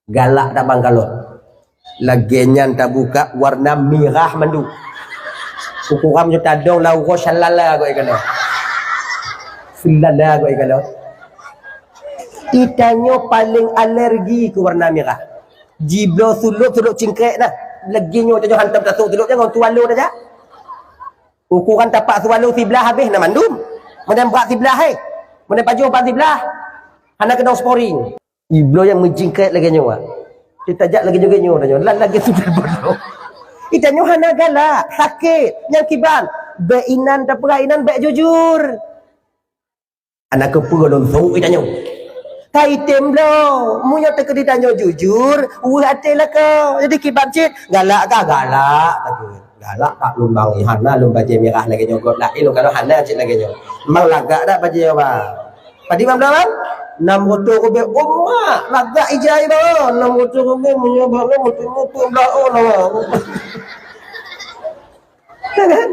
Galak that bang kalon. Lagèe nyan tabuka warna mirah mandum. Ukuran nyoe tadong lam uroe syalala gok ikalon. Syalala gok ikalon. Itanyoe paléng alergi keu warna mirah. Jibloe sulôb, sulôb cingkrek nah. Lagèe nyoe tanyoe hantom tasôk sulôb nyan ngon swallow tajak. Ukuran tapak swallow siblah habéh na mandum. Meunan brat siblah, hei. Meunan pajoh ban siblah. Hana keunong sporing. Jibloe nyang meucingkrek lagèe nyoe, ah. Tajak lagèe nyoe, lagèe nyoe tanyoe. Lan lagèe sulôb bodoh. Ih, tanyoe hana galak, sakét. Nyang kiban, bèk inan tapeugah inan bèk jujur. Hana keupeue lôn sôk ih tanyoe. Ka item bloe, meunyoe teukeudi tanyoe jujur, weueh até lakoe. Jadi kiban cit, galak ka galak. Galak ka lôn bang, hana lôn bajèe mirah lagèe nyoe gob laén, lôn kalon hana cit lagèe nyoe. Memang lagak dak bajèe bang. Padum bang, bang? Nam reutôh ribèe, oh mak, lagak ijai bang. Nam reutôh ribèe, meunyoe bang, meuteumeuteuek blah, oh, nama. Kan?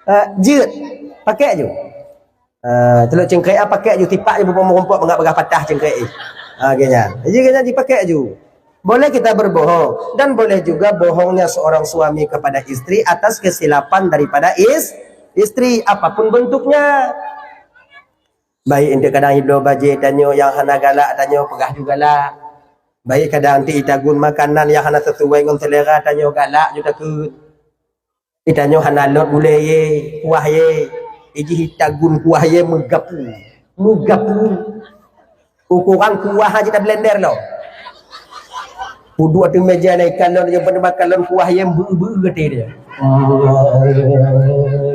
Ah, jeuet. Pakèk ju. Ah, sulôb cingkrek, ah, pakèk ju, tipak ju, beurumpok-rumpok, mangat peugah patah cingkrek, eh. Ah, lagèe nyan. Jadi, lagèe nyan jipakèk ju. Boleh kita berbohong. Dan boleh juga bohongnya seorang suami kepada istri atas kesilapan daripada is-, istri, apapun bentuknya. Baik, enteuk kadang ibloe bajèe tanyoe nyang hana galak, tanyoe peugah ju galak. Baik, kadang enteuk itagun makanan nyang hana sesuai ngon selera, tanyoe galak ju takheun. Ih, tanyoe hana lôt gulèe yé, kuah yé. Ih, jih itagun kuah yé meugapu. Meugapu. Ukuran kuah aja tablender lom. Peuduek ateueh mèja na ikalon, nyang peuneuk makalon kuah yé beu-beu até dia.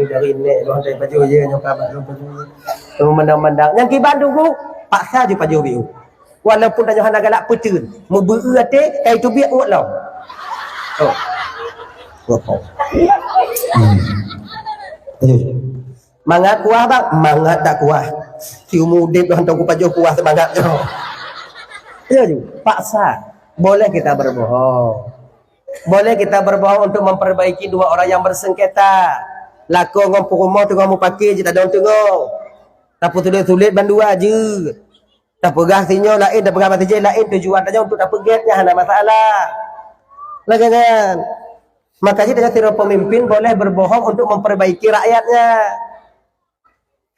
Dari nèk lôn dari pajoh yé, nyoe ka bak lôn pajoh yé. Mandang-mandang. Nyang kiban tunggu, paksa ju pajoh biu. Walaupun tanyoe hana galak peuteun, meubeu até, kai teubiet uet lom. Oh. Rokok. Hmm. Eh. Mangat kuah, bang? Mangat dak kuah. Siumu udép lôn hantom kupajoh kuah seumangat nyoe. Ya ju, paksa. Boleh kita berbohong. Boleh kita berbohong untuk memperbaiki dua orang yang bersengketa. Lakoe ngon peurumoh teungoh mupakè jitadong teungoh. Tapeusulet-sulet bandua jeuet. Tapeugah sinyoe laén, tapeugah bak sijeuh laén, tujuan tanyoe untuk tapeugèt nyan hana masalah. Lagèe nyan. Maka jih tanyoe sidroe pemimpin boleh berbohong untuk memperbaiki rakyatnya.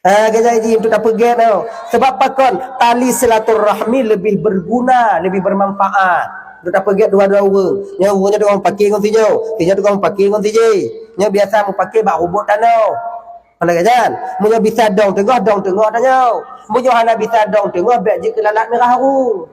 Ah, lagèe nyan jih untuk tapeugèt nyoe. Sebab pakon? Tali silaturahmi lebih berguna, lebih bermanfaat. Untuk tapeugèt dua-dua ureueng. Nyoe ureueng nyoe tukang mupakè ngon sinyoe, sinyoe tukang mupakè ngon sijeuh. Nyoe biasa mupakè bak rubot tanoh. Lagèe nyan, meunyoe bisa dong teungoh, dong teungoh tanyoe. Meunyoe hana bisa dong teungoh, bèk jeuet keu lalat mirah haru.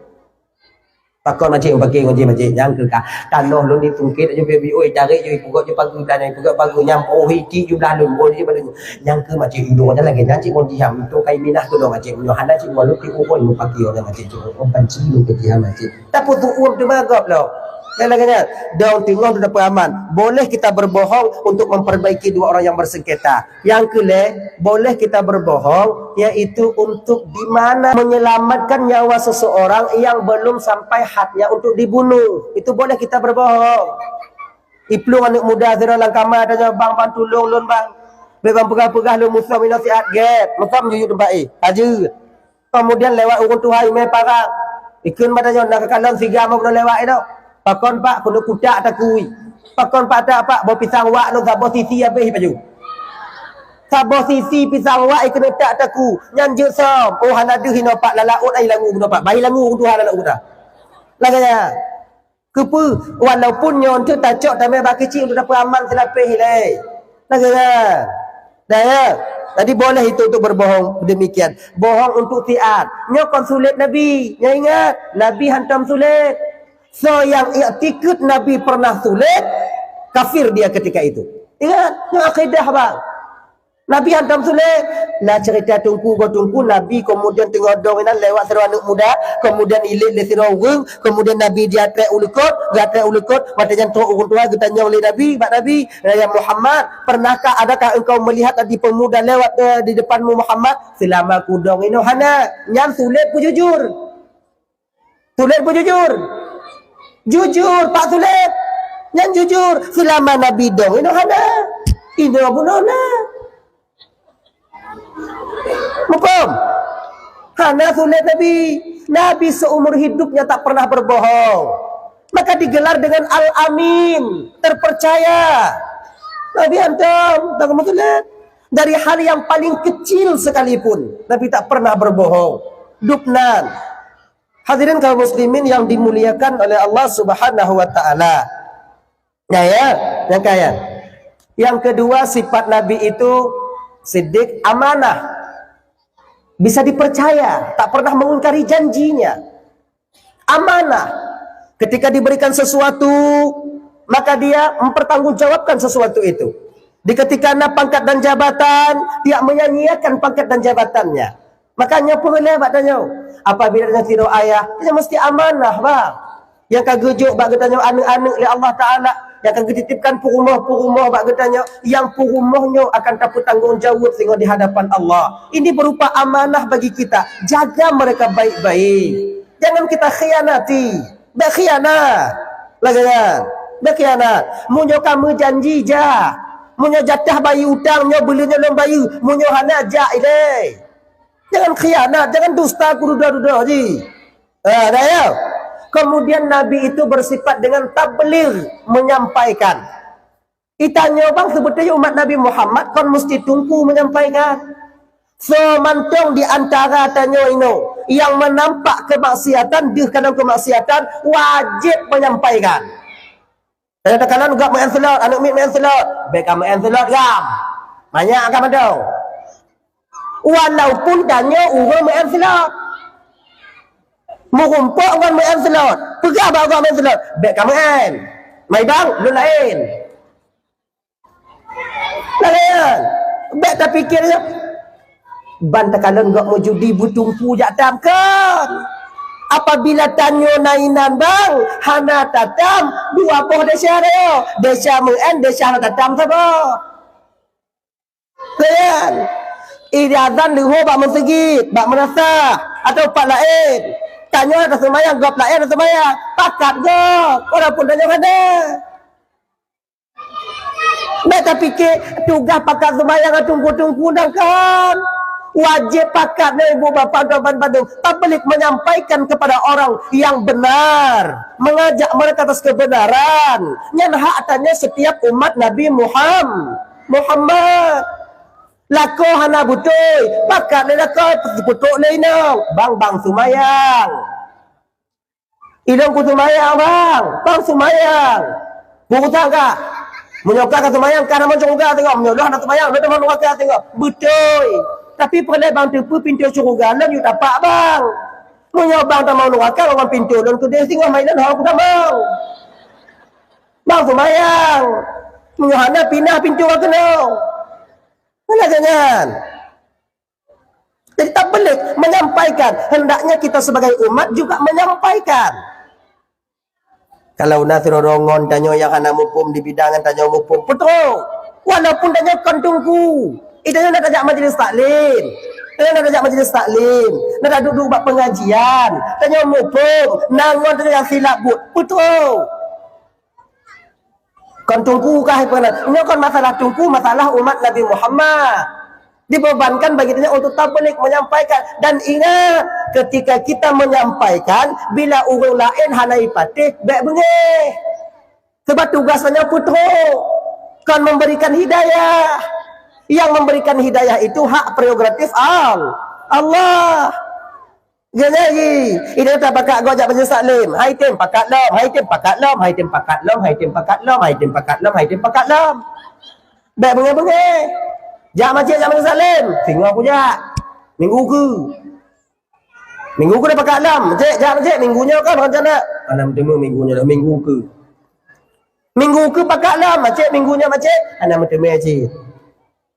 Pakon makcik mupakè ngon jih makcik, nyang keu ka. Tanoh lôn itungkét aju B B O, itarek ju ipeugöt ju pageue dan ipeugöt pageue nyang poh iti jublah lôn, poh iti jublah lôn. Nyang keu makcik idong lagèe nyan cit mon jih ham, itu kai minah keu dong makcik. Meunyoe hana cit mon lôn ti uroe mupakè ngon makcik cit. Oh, banci lôn keu jih ham makcik. Tapeutu'uem teuma gob lom. Dan lagèe nyan, dong teungoh tu dapeuaman. Boleh kita berbohong untuk memperbaiki dua orang yang bersengketa. Yang keulhèe, boleh kita berbohong, yaitu untuk di mana menyelamatkan nyawa seseorang yang belum sampai hadnya untuk dibunuh. Itu boleh kita berbohong. Iplueng aneuk muda sidroe lam kama, tanyong, "Bang, bang, tulông lôn, bang. Bèk bang peugah-peugah lôn musom inoe siat gèt." Musom juyuk teumpat, eh, ka jeuet. Kemudian lewat ureueng tuha imè parang. Ikheun bak tanyoe, na kakalon siga meubunoe lewat inoe. Pakon, Pak? Keuneuk kutak takue. Pakon, Pak, tak, Pak? Boh pisang wak lôn saboh sisi habéh baju. Saboh sisi pisang wak ikheun tak takue. Nyan jeuet som. Oh, hana deuh inoe, Pak, lam laôt ai langue bunoe, Pak. Bahi langue ureueng tuha lam laôt bunoe. Lagèe nyan. Keupeue? Walaupun nyoe teuk tacok tamè bak keuchik untuk dapeuaman seulapéh ilèe. Lagèe nyan. Dah ya? Jadi boleh itu untuk berbohong demikian. Bohong untuk siat. Nyoe kon sulet Nabi. Nyoe ingat, Nabi hantom sulet. Soe nyang iktikeuet Nabi pernah sulet, kafir dia ketika itu. Ingat, nyoe akidah, bang. Nabi hantom sulet. Na cerita teungku, goh teungku, Nabi kemudian teungoh dong inan lewat sidroe aneuk muda, kemudian ilét lé sidroe ureueng, kemudian Nabi jiatrek u likot, jiatrek u likot, watèe nyan trok ureueng tuha geutanyong lé Nabi, bak Nabi, "Ya Muhammad, pernahkah, adakah engkau melihat ada pemuda lewat, eh, di depanmu, Muhammad?" "Seulama kudong inoe hana." Nyan sulet peujujur. Sulet peujujur. Jujur, Pak, sulet. Nyan jujur. Seulama Nabi dong inoe hana. Inoe bunoe na. Muphom? Hana sulet Nabi. Nabi seumur hidupnya tak pernah berbohong. Maka digelar dengan Al-Amin, terpercaya. Nabi hantom, tak pernah sulet. Dari hal yang paling kecil sekalipun, Nabi tak pernah berbohong. Dubnan. Hadirin kaum muslimin yang dimuliakan oleh Allah Subhanahu wa taala. Ya, ya, nyang kaya. Yang kedua, sifat Nabi itu siddiq, amanah. Bisa dipercaya, tak pernah mengingkari janjinya. Amanah. Ketika diberikan sesuatu, maka dia mempertanggungjawabkan sesuatu itu. Di ketika na pangkat dan jabatan, tidak menyia-nyiakan pangkat dan jabatannya. Makanya peureulée bak tanyoe, apabila tanyoe sidroe ayah, tanyoe mesti amanah, bah. Nyang ka geujok bak geutanyoe aneuëk-aneuëk lé Allah Taala, nyang ka geutitipkan peurumoh-peurumoh bak geutanyoe, nyang peurumoh nyoe akan tapeutanggong jaweueb singoh di hadapan Allah. Ini berupa amanah bagi kita. Jaga mereka baik-baik. Jangan kita khianati. Bék khianat. Lagée nyan. Bék khianat. Meunyoe ka meujanji, jak. Meunyoe jatah bayeue utang, nyoe buleuen nyoe lôn bayeue. Meunyoe hana, jak ilée. Jangan khianat, jangan dusta keu dudoe-dudoe jih. Ha, dah ya. Kemudian Nabi itu bersifat dengan tabligh, menyampaikan. Itanyoe bang, sebetulnya umat Nabi Muhammad kon mesti teungku menyampaikan. Soe mantong di antara tanyoe inoe nyang meunampak keumaksiatan, deuh keunong keumaksiatan, wajéb menyampaikan. Tanyoe takalon gob meu'en seulot, aneuëk miet meu'en seulot, bék ka meu'en seulot gam. Manyak ka mantong. Walaupun tanyoe ureuëng meu'en seulot. Meurumpok ngon meu'en seulot, peugah bak gob meu'en seulot, bék ka meu'en. Mai bang, lôn laén. Laén. Bék tapikir nyoe. Ban takalon gob meujudi beuteungku jak tam kon. Apabila tanyoe na inan bang, hana tatam, dua boh desya rayoe. Desya meu'en, desya hana tatam saboh. Laén. Ijazan leuho bak meuseujid, bak meunasah, atau pat laén. Tanyoe hana taseumayang, gob laén taseumayang. Pakat gob, walaupun tanyoe hana. Bék tapike tugaih pakat seumayang ngon teungku-teungku nyan kan. Wajéb pakat nyoe ibu bapak tuan bandum, tabligh menyampaikan kepada orang yang benar, mengajak mereka atas kebenaran. Nyan hak tanyoe setiap umat Nabi Muham-, Muhammad. Lakoe hana beutôi, pakat lé lakoe, peutrok lé inong, bang-bang seumayang. Ilôn kuseumayang, bang. Bang seumayang. Beurusan kah? Meunyoe kah ka seumayang, kah na meusyeuruga teungoh. Meunyoe lôn hana seumayang, lôn teuma neuraka teungoh. Beutôi. Tapi peureulée bang teupeue pintoe syeuruga lôn yue tapak, bang. Meunyoe bang tamong neuraka, ngon pintoe lôn keudeh singoh, mai lôn hong kutamong. Bang seumayang. Meunyoe hana, pinah pintoe ka keunoe. Lagée nyan. Jadi tabligh, menyampaikan. Hendaknya kita sebagai umat juga menyampaikan. Kalau na sidroe ngon tanyoe nyang hana muphom di bidang nyan, tanyoe muphom, peutrok. Walaupun tanyoe kon teungku, eh, tanyoe na tajak majlis taklim, tanyoe na tajak majlis taklim, na taduek-duek bak pengajian, tanyoe muphom, na ngon tanyoe nyang silap buet, peutrok. Kon teungku kah, hai peue na? Nyoe kon masalah teungku, masalah umat Nabi Muhammad. Dibebankan bagi tanyoe untuk tabligh, menyampaikan. Dan ingat, ketika kita menyampaikan, bila ureuëng laén hana ipatéh, bék beungéh. Sebab tugas tanyoe peutrok, kon memberikan hidayah. Yang memberikan hidayah itu hak prerogatif Al-, Allah. Jadi, ini tapakat gob jak majlis taklim. Hai tem pakat lom, hai tem pakat lom, hai tem pakat lom, hai tem pakat lom, hai tem pakat lom, hai tem pakat lom. Bék beungéh-beungéh. Jak masjid, jak majlis taklim. Singoh kujak. Minggu keu. Minggu keu dah pakat lom. Cek, jak masjid, minggu nyoe kan rencana. Hana meuteumé minggu nyoe, minggu keu. Minggu keu pakat lom, cek, minggu nyoe, cek. Hana meuteumé cit.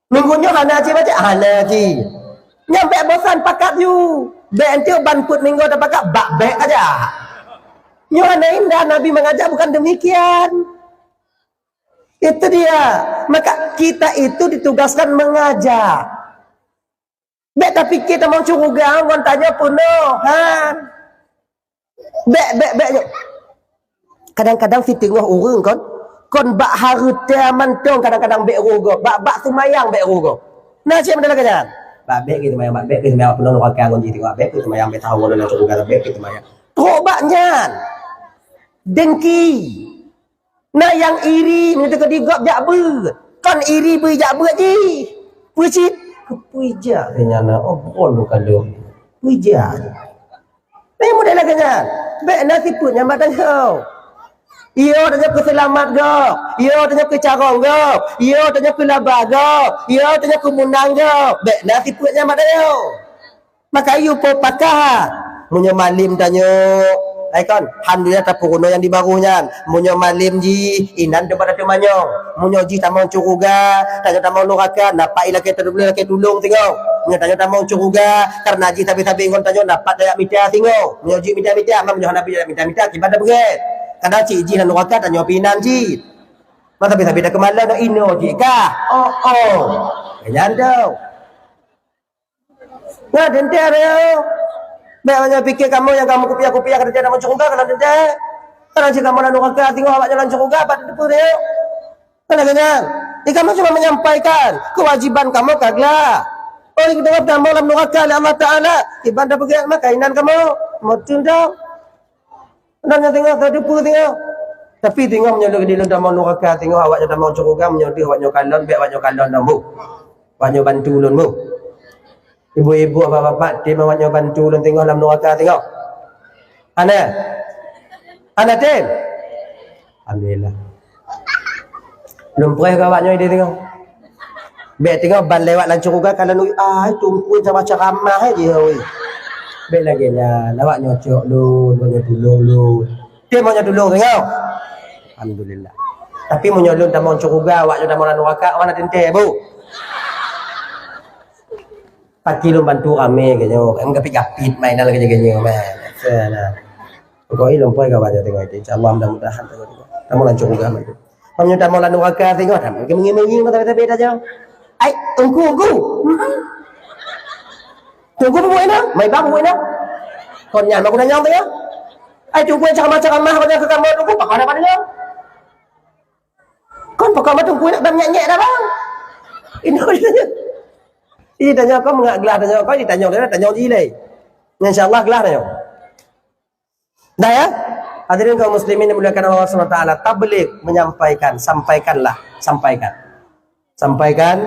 Minggu nyoe hana cit, cek, hana cit. Nyan bék bosan pakat yue. Bék enteuk ban peuet minggu tapakat, bak bék aja. Nyoe hana indah, Nabi mengajak bukan demikian. Itu dia. Maka kita itu ditugaskan mengajak. Bék tapike tamong syeuruga ngon tanyoe peunoh, han. Bék, bék, bék nyoe. Kadang-kadang siteungoh ureuëng kon, kon bak hareuta mantong kadang-kadang bék roh gob, bak, bak seumayang bék roh gob. Na cit model lagée nyan. Bak bék keu seumayang, bak bék keu seumayang, peunoh neuraka ngon jih, bak bék keu seumayang, bék tahu ngon syeuruga, bak bék keu seumayang. Trok bak nyan. Dengki. Na nyang iri, meunyoe teukeudi gob jak beuet. Kon iri beu jak beuet jih. Peue cit? Keupeue jak nyan na, oh, bukan lu kalon. Peue jak. Tanyoe model lagèe nyan. Bèk na sifeuet nyan bak tanyoe. Yo tanyoe keu seulamat gob, yo tanyoe keu carông gob, yo tanyoe keu laba gob, yo tanyoe keu meunang gob. Bèk na sifeuet nyan bak tanyoe. Maka yue po pakah. Meunyoe malem tanyoe, ai kon, alhamdulillah tapeurunoe nyang di barôh nyan. Meunyoe malem jih, inan teumpat tateumanyong. Meunyoe jih tamong syeuruga, tanyoe tamong nuraka, na pat ilakèe tulông, ilakèe tulông singoh. Meunyoe tanyoe tamong syeuruga, kareuna jih sabe-sabe ngon tanyoe na pat tajak mita singoh. Meunyoe jih mita-mita, meunyoe hana bijak mita-mita, kiban tapeugèt. Kadang cit jih lam nuraka, tanyoe pih inan cit. Masa sabe-sabe takeumalon, inoe jih kah? Oh, oh. Nyan tu. Nah, teuntèe ada nyoe. Bèk awak nyoe piké kamoe nyang kamoe kupiah-kupiah ka teuntèe lam syeuruga, kalau teuntèe. Kalau cit kamoe lam nuraka, singoh awak nyoe lam syeuruga, pat tateupeue nyoe. Kan lagèe nyan. Di kamoe cuma menyampaikan kewajiban kamoe ka glah. Oh, di kamoe tamong lam nuraka lé Allah Taala. Kiban tapeugèt maka inan kamoe. Meuteun dong. Nyan singoh, tateupeue singoh. Tapi singoh meunyoe lôn di lôn tamong nuraka, singoh awak nyoe tamong syeuruga, meunyoe deuh awak nyoe kalon, bèk awak nyoe kalon dah, Bu. Awak nyoe bantu lôn, Bu. Ibu-ibu, bapak-bapak, tem awak nyoe bantu lôn singoh lam nuraka singoh. Ana? Ana tem? Alhamdulillah. Lôn preh keu awak nyoe idéh singoh. Bèk singoh ban lewat lam syeuruga, kalon, "Ui, ai, Teungku sama ceramah, eh, jih, ui." Bèk lagèe nyan, awak nyoe cok lôn, awak nyoe tulông lôn. Tem awak nyoe tulông singoh. Alhamdulillah. Tapi meunyoe lôn tamong syeuruga, awak nyoe tamong lam nuraka, awak na teuntèe, Bu. Paki lôn bantu ramé keu nyoe, kan gapit-gapit mai dalam keu nyoe, man. Sana. Pokoknya lôn preh keu awak nyoe tengok itu. Insya Allah mudah-mudahan tengok itu. Tamong lam syeuruga mai. Meunyoe tamong lam nuraka tengok, tamong keu mengi-mengi mata beda-beda je. Ai, Teungku, Teungku. Hmm. Teungku bubuet inong, mai bang bubuet inong. Kon nyan mah guna nyang tengok. Ai, Teungku ceramah-ceramah, kon nyan keu kamoe Teungku, pakon dapat inong. Kon pakon mah Teungku nak dam nyek-nyek dah, bang. Inong ditanya. Ditanya kon meungak glah, tanya kon, ditanya lé, tanya jih lé. Insya Allah glah tanya. Dah ya? Hadirin kaum muslimin yang dimuliakan Allah Subhanahu wa taala, tabligh, menyampaikan, sampaikanlah, sampaikan. Sampaikan,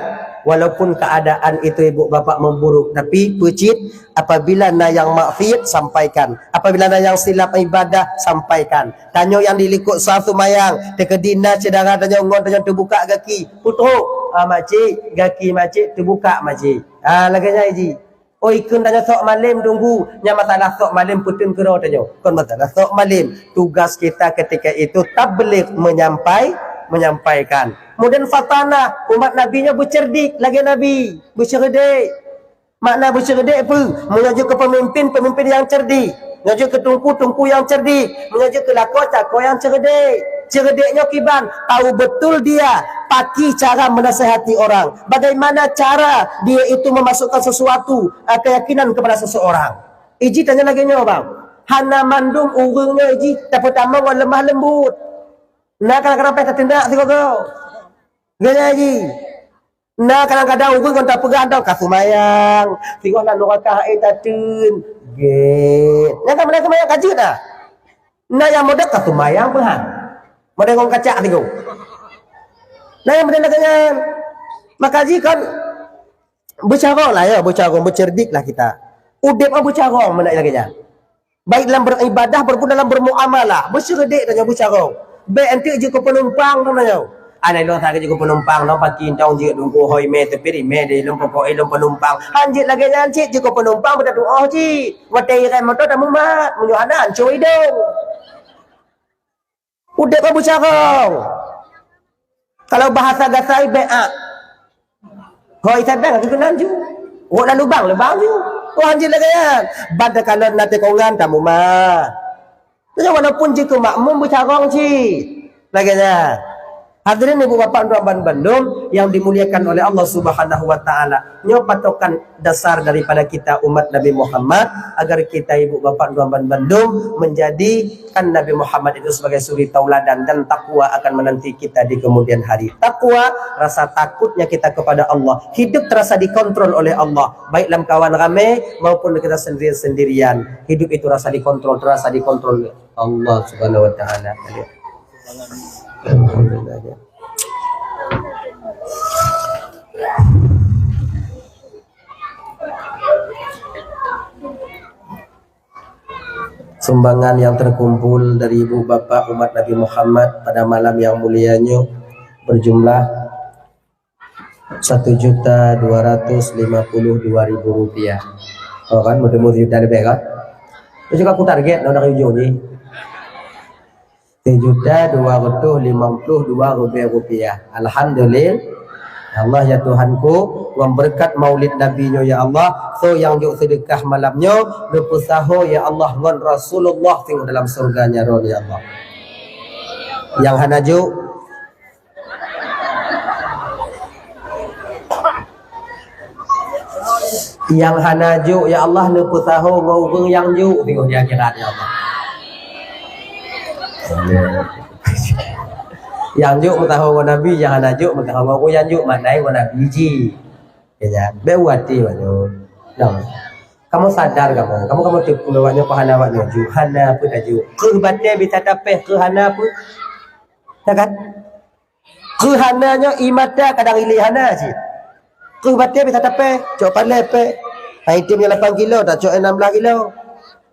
walaupun keadaan itu ibu bapak memburuk, tapi peucit, apabila na nyang maksiet, sampaikan. Apabila na nyang silap ibadah, sampaikan. Tanyoe nyang di likot sah seumayang, teukeudi na syedara tanyoe ngon tanyoe teubuka gaki, peutrok, "Ah, makcik, gaki makcik teubuka, makcik." Ah, lagèe nyan jih. Oi, kheun tanyoe sok malem Teungku, nyan masalah sok malem peuteun keudroe tanyoe. Kon masalah sok malem. Tugas kita ketika itu tabligh, menyampai-, menyampaikan. Kemudian fatanah, umat Nabi nyoe beucerdik lagèe Nabi, beuceurdek. Makna beuceurdek peue? Meunyoe jeuet keu peumimpin, peumimpin nyang cerdik. Meunyoe jeuet keu teungku, teungku nyang cerdik. Meunyoe jeuet keu lakoe, lakoe nyang ceurdek. Ceurdek nyoe kiban, tahu betul dia, paki cara menasehati orang. Bagaimana cara dia itu memasukkan sesuatu, eh, keyakinan kepada seseorang. Iji tanya lagèe nyoe, bang. Hana mandum ureueng nyoe iji tapeutamong ngon lemah lembut. Na kadang-kadang payah tateunak sigoe-goe. Geunya iji. Na kadang-kadang ureueng kon tapeugah dong ka seumayang, singoh lam nuraka hana tateun. Gét. Nyang ka meunan seumayang ka jeuet dah. Na nyang model ka seumayang peuhan. Model ngon kacak sigoe. Na nyang model lagèe nyan. Maka jih kon beucarông lah ya, beucarông, beuceurdik lah kita. Udép mah beucarông meunan lagèe nyan. Baik dalam beribadah maupun dalam bermuamalah, beuceurdek tanyoe beucarông. Bèk enteuk jeuet keu penumpang tanyoe. Aneuk lôn sakét jeuet keu penumpang, lôn paki entong jeuet dungku hôi mé teupit mé di lôn pokok lôn penumpang. Han jeuet lagèe nyan cit jeuet keu penumpang beutatuoh cit. Watèe irem moto tamumat, meunyoe hana ancô idong. Udép ka beucarông. Kalau bahasa gasai beak. Hôi sedang aku keunan ju. Wok lam lubang, lubang ju. Wah, jeuet lagèe nyan. Ban takalon na tikongan tamumat. Jadi walaupun jeuet keu makmum beucarông cit. Lagèe nyan. Hadirin ibu bapak tuan ban bandum yang dimuliakan oleh Allah Subhanahu wa taala. Nyoe patokan dasar daripada kita umat Nabi Muhammad, agar kita ibu bapak tuan ban bandum menjadikan Nabi Muhammad itu sebagai suri tauladan dan takwa akan menanti kita di kemudian hari. Takwa, rasa takutnya kita kepada Allah. Hidup terasa dikontrol oleh Allah, baik dalam kawan ramai maupun kita sendiri-sendirian. Hidup itu rasa dikontrol, terasa dikontrol oleh Allah Subhanahu wa taala. Alhamdulillah. Sumbangan yang terkumpul dari ibu bapak umat Nabi Muhammad pada malam yang mulia nyoe berjumlah satu juta dua ratus lima puluh dua ribu rupiah. Oh kan, mudah-mudahan juta lebih kan? Itu juga aku target, nah, dari ujung ni. Sejuta dua ratus lima puluh dua ribu rupiah. Alhamdulillah. Ya Allah, ya Tuhanku, ngon berkat maulid Nabi nyoe, ya Allah, soe nyang jok sedekah malam nyoe, neupeusaho, ya Allah, ngon Rasulullah singoh dalam syurga nyan, ya Allah. Nyang hana jok, nyang hana jok, ya Allah, neupeusaho ngon ureueng nyang jok singoh di akhirat, ya Allah. Nyang jok meusaho ngon Nabi, nyang hana jok meusaho ngon ureueng nyang jok, mandai ngon Nabi ji. Ya, ya. Bèk u até awak nyoe. Nah. Kamoe sadar kamoe. Kamoe, kamoe teupeue awak nyoe, keu hana awak nyoe jok, hana peue tajok. Keu batèe bisa tapèh, keu hana peue. Ya kan? Keu hana nyoe ie mata kadang ilèe hana cit. Keu batèe bisa tapèh, cok paléh pèh. Hai item nyang lapan kilo, tacok enam belas kilo.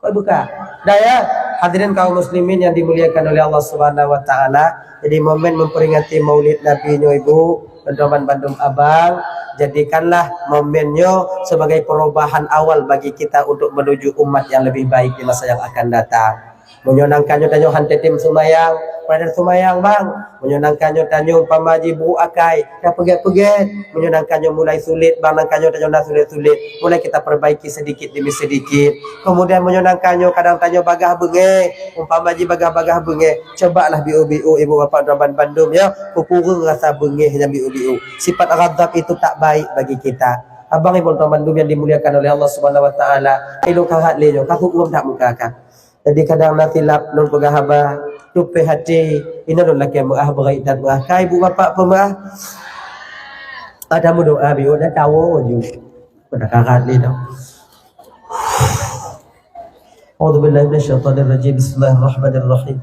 Kok buka? Dah ya, hadirin kaum muslimin yang dimuliakan oleh Allah Subhanahu wa taala. Jadi momen memperingati Maulid Nabi nyoe ibu, teman-teman bandum abang, jadikanlah momen nyoe sebagai perubahan awal bagi kita untuk menuju umat yang lebih baik di masa yang akan datang. Meunyoe nangka nyoe tanyoe han teutem seumayang, pada seumayang bang. Meunyoe nangka nyoe tanyoe umpama jibrôk akai, dah peugèt-peugèt. Meunyoe nangka nyoe mulai sulet bang, nangka nyoe tanyoe na sulet-sulet, mulai kita perbaiki sedikit demi sedikit. Kemudian meunyoe nangka nyoe kadang tanyoe bagaih beungèh, umpama jih bagaih-bagaih beungèh, cobalah biôh-biôh ibu bapak teman bandum ya, peukureueng rasa beungèh nyang biôh-biôh. Sifat ghadab itu tak baik bagi kita. Abang ibu teman bandum yang dimuliakan oleh Allah Subhanahu wa taala, ilôn ka hat lé nyoe, ka huköm that muka kan. Jadi kadang na silap lôn peugah haba, tupéh até, inoe lôn lakèe meu'ah, beurai that meu'ah. Ka ibu bapak peumeu'ah, ada meudoa biôh, na tawoe ju. Pada karat lé dah. A'udzubillahi minasyaitonirrajim. Bismillahirrahmanirrahim.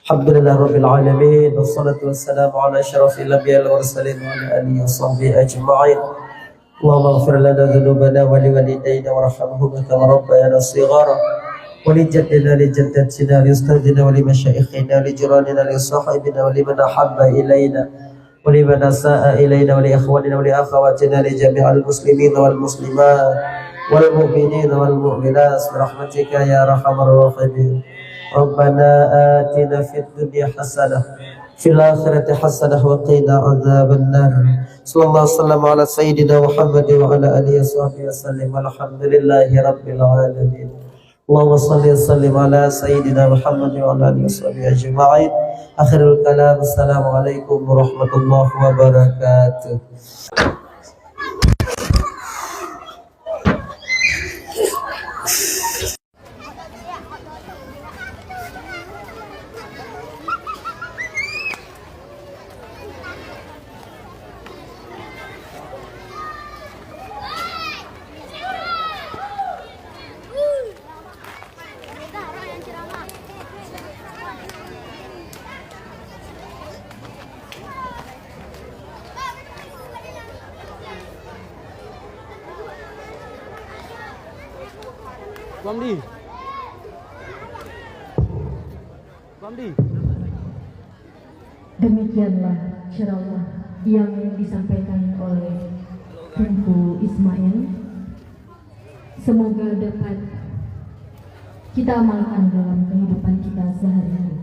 Alhamdulillahirabbil alamin. Wassalatu wassalamu ala asyrafil anbiya'i wal mursalin wa ala alihi wa sahbihi ajma'in. اللهم اغفر لنا ذنوبنا ولوالدينا وارحمهما كما ربيانا صغارا ولجدنا ولجدتنا ولأستاذنا ولمشايخنا ولجيراننا ولصاحبنا ولمن أحب إلينا ولمن أساء إلينا ولإخواننا ولأخواتنا ولجميع المسلمين والمسلمات والمؤمنين والمؤمنات برحمتك يا أرحم الراحمين. ربنا آتنا في الدنيا حسنة وفي الآخرة حسنة وقنا عذاب النار. صلى الله وسلم على سيدنا محمد وعلى آله وصحبه وسلم. والحمد لله رب العالمين. اللهم صل وسلم على سيدنا محمد وعلى آله وصحبه أجمعين. آخر الكلام، السلام عليكم ورحمة الله وبركاته. Bang Di. Bang Di. Demikianlah ceramah yang disampaikan oleh Teungku Ismail. Semoga dapat kita amalkan dalam kehidupan kita sehari-hari.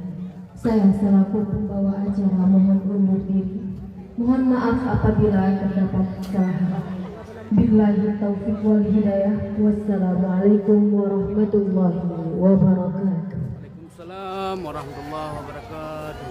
Saya selaku pembawa acara mohon undur diri. Mohon maaf apabila terdapat kesalahan. Billahi taufiq wal hidayah. Wassalamualaikum warahmatullahi wabarakatuh. Waalaikumsalam warahmatullahi wabarakatuh.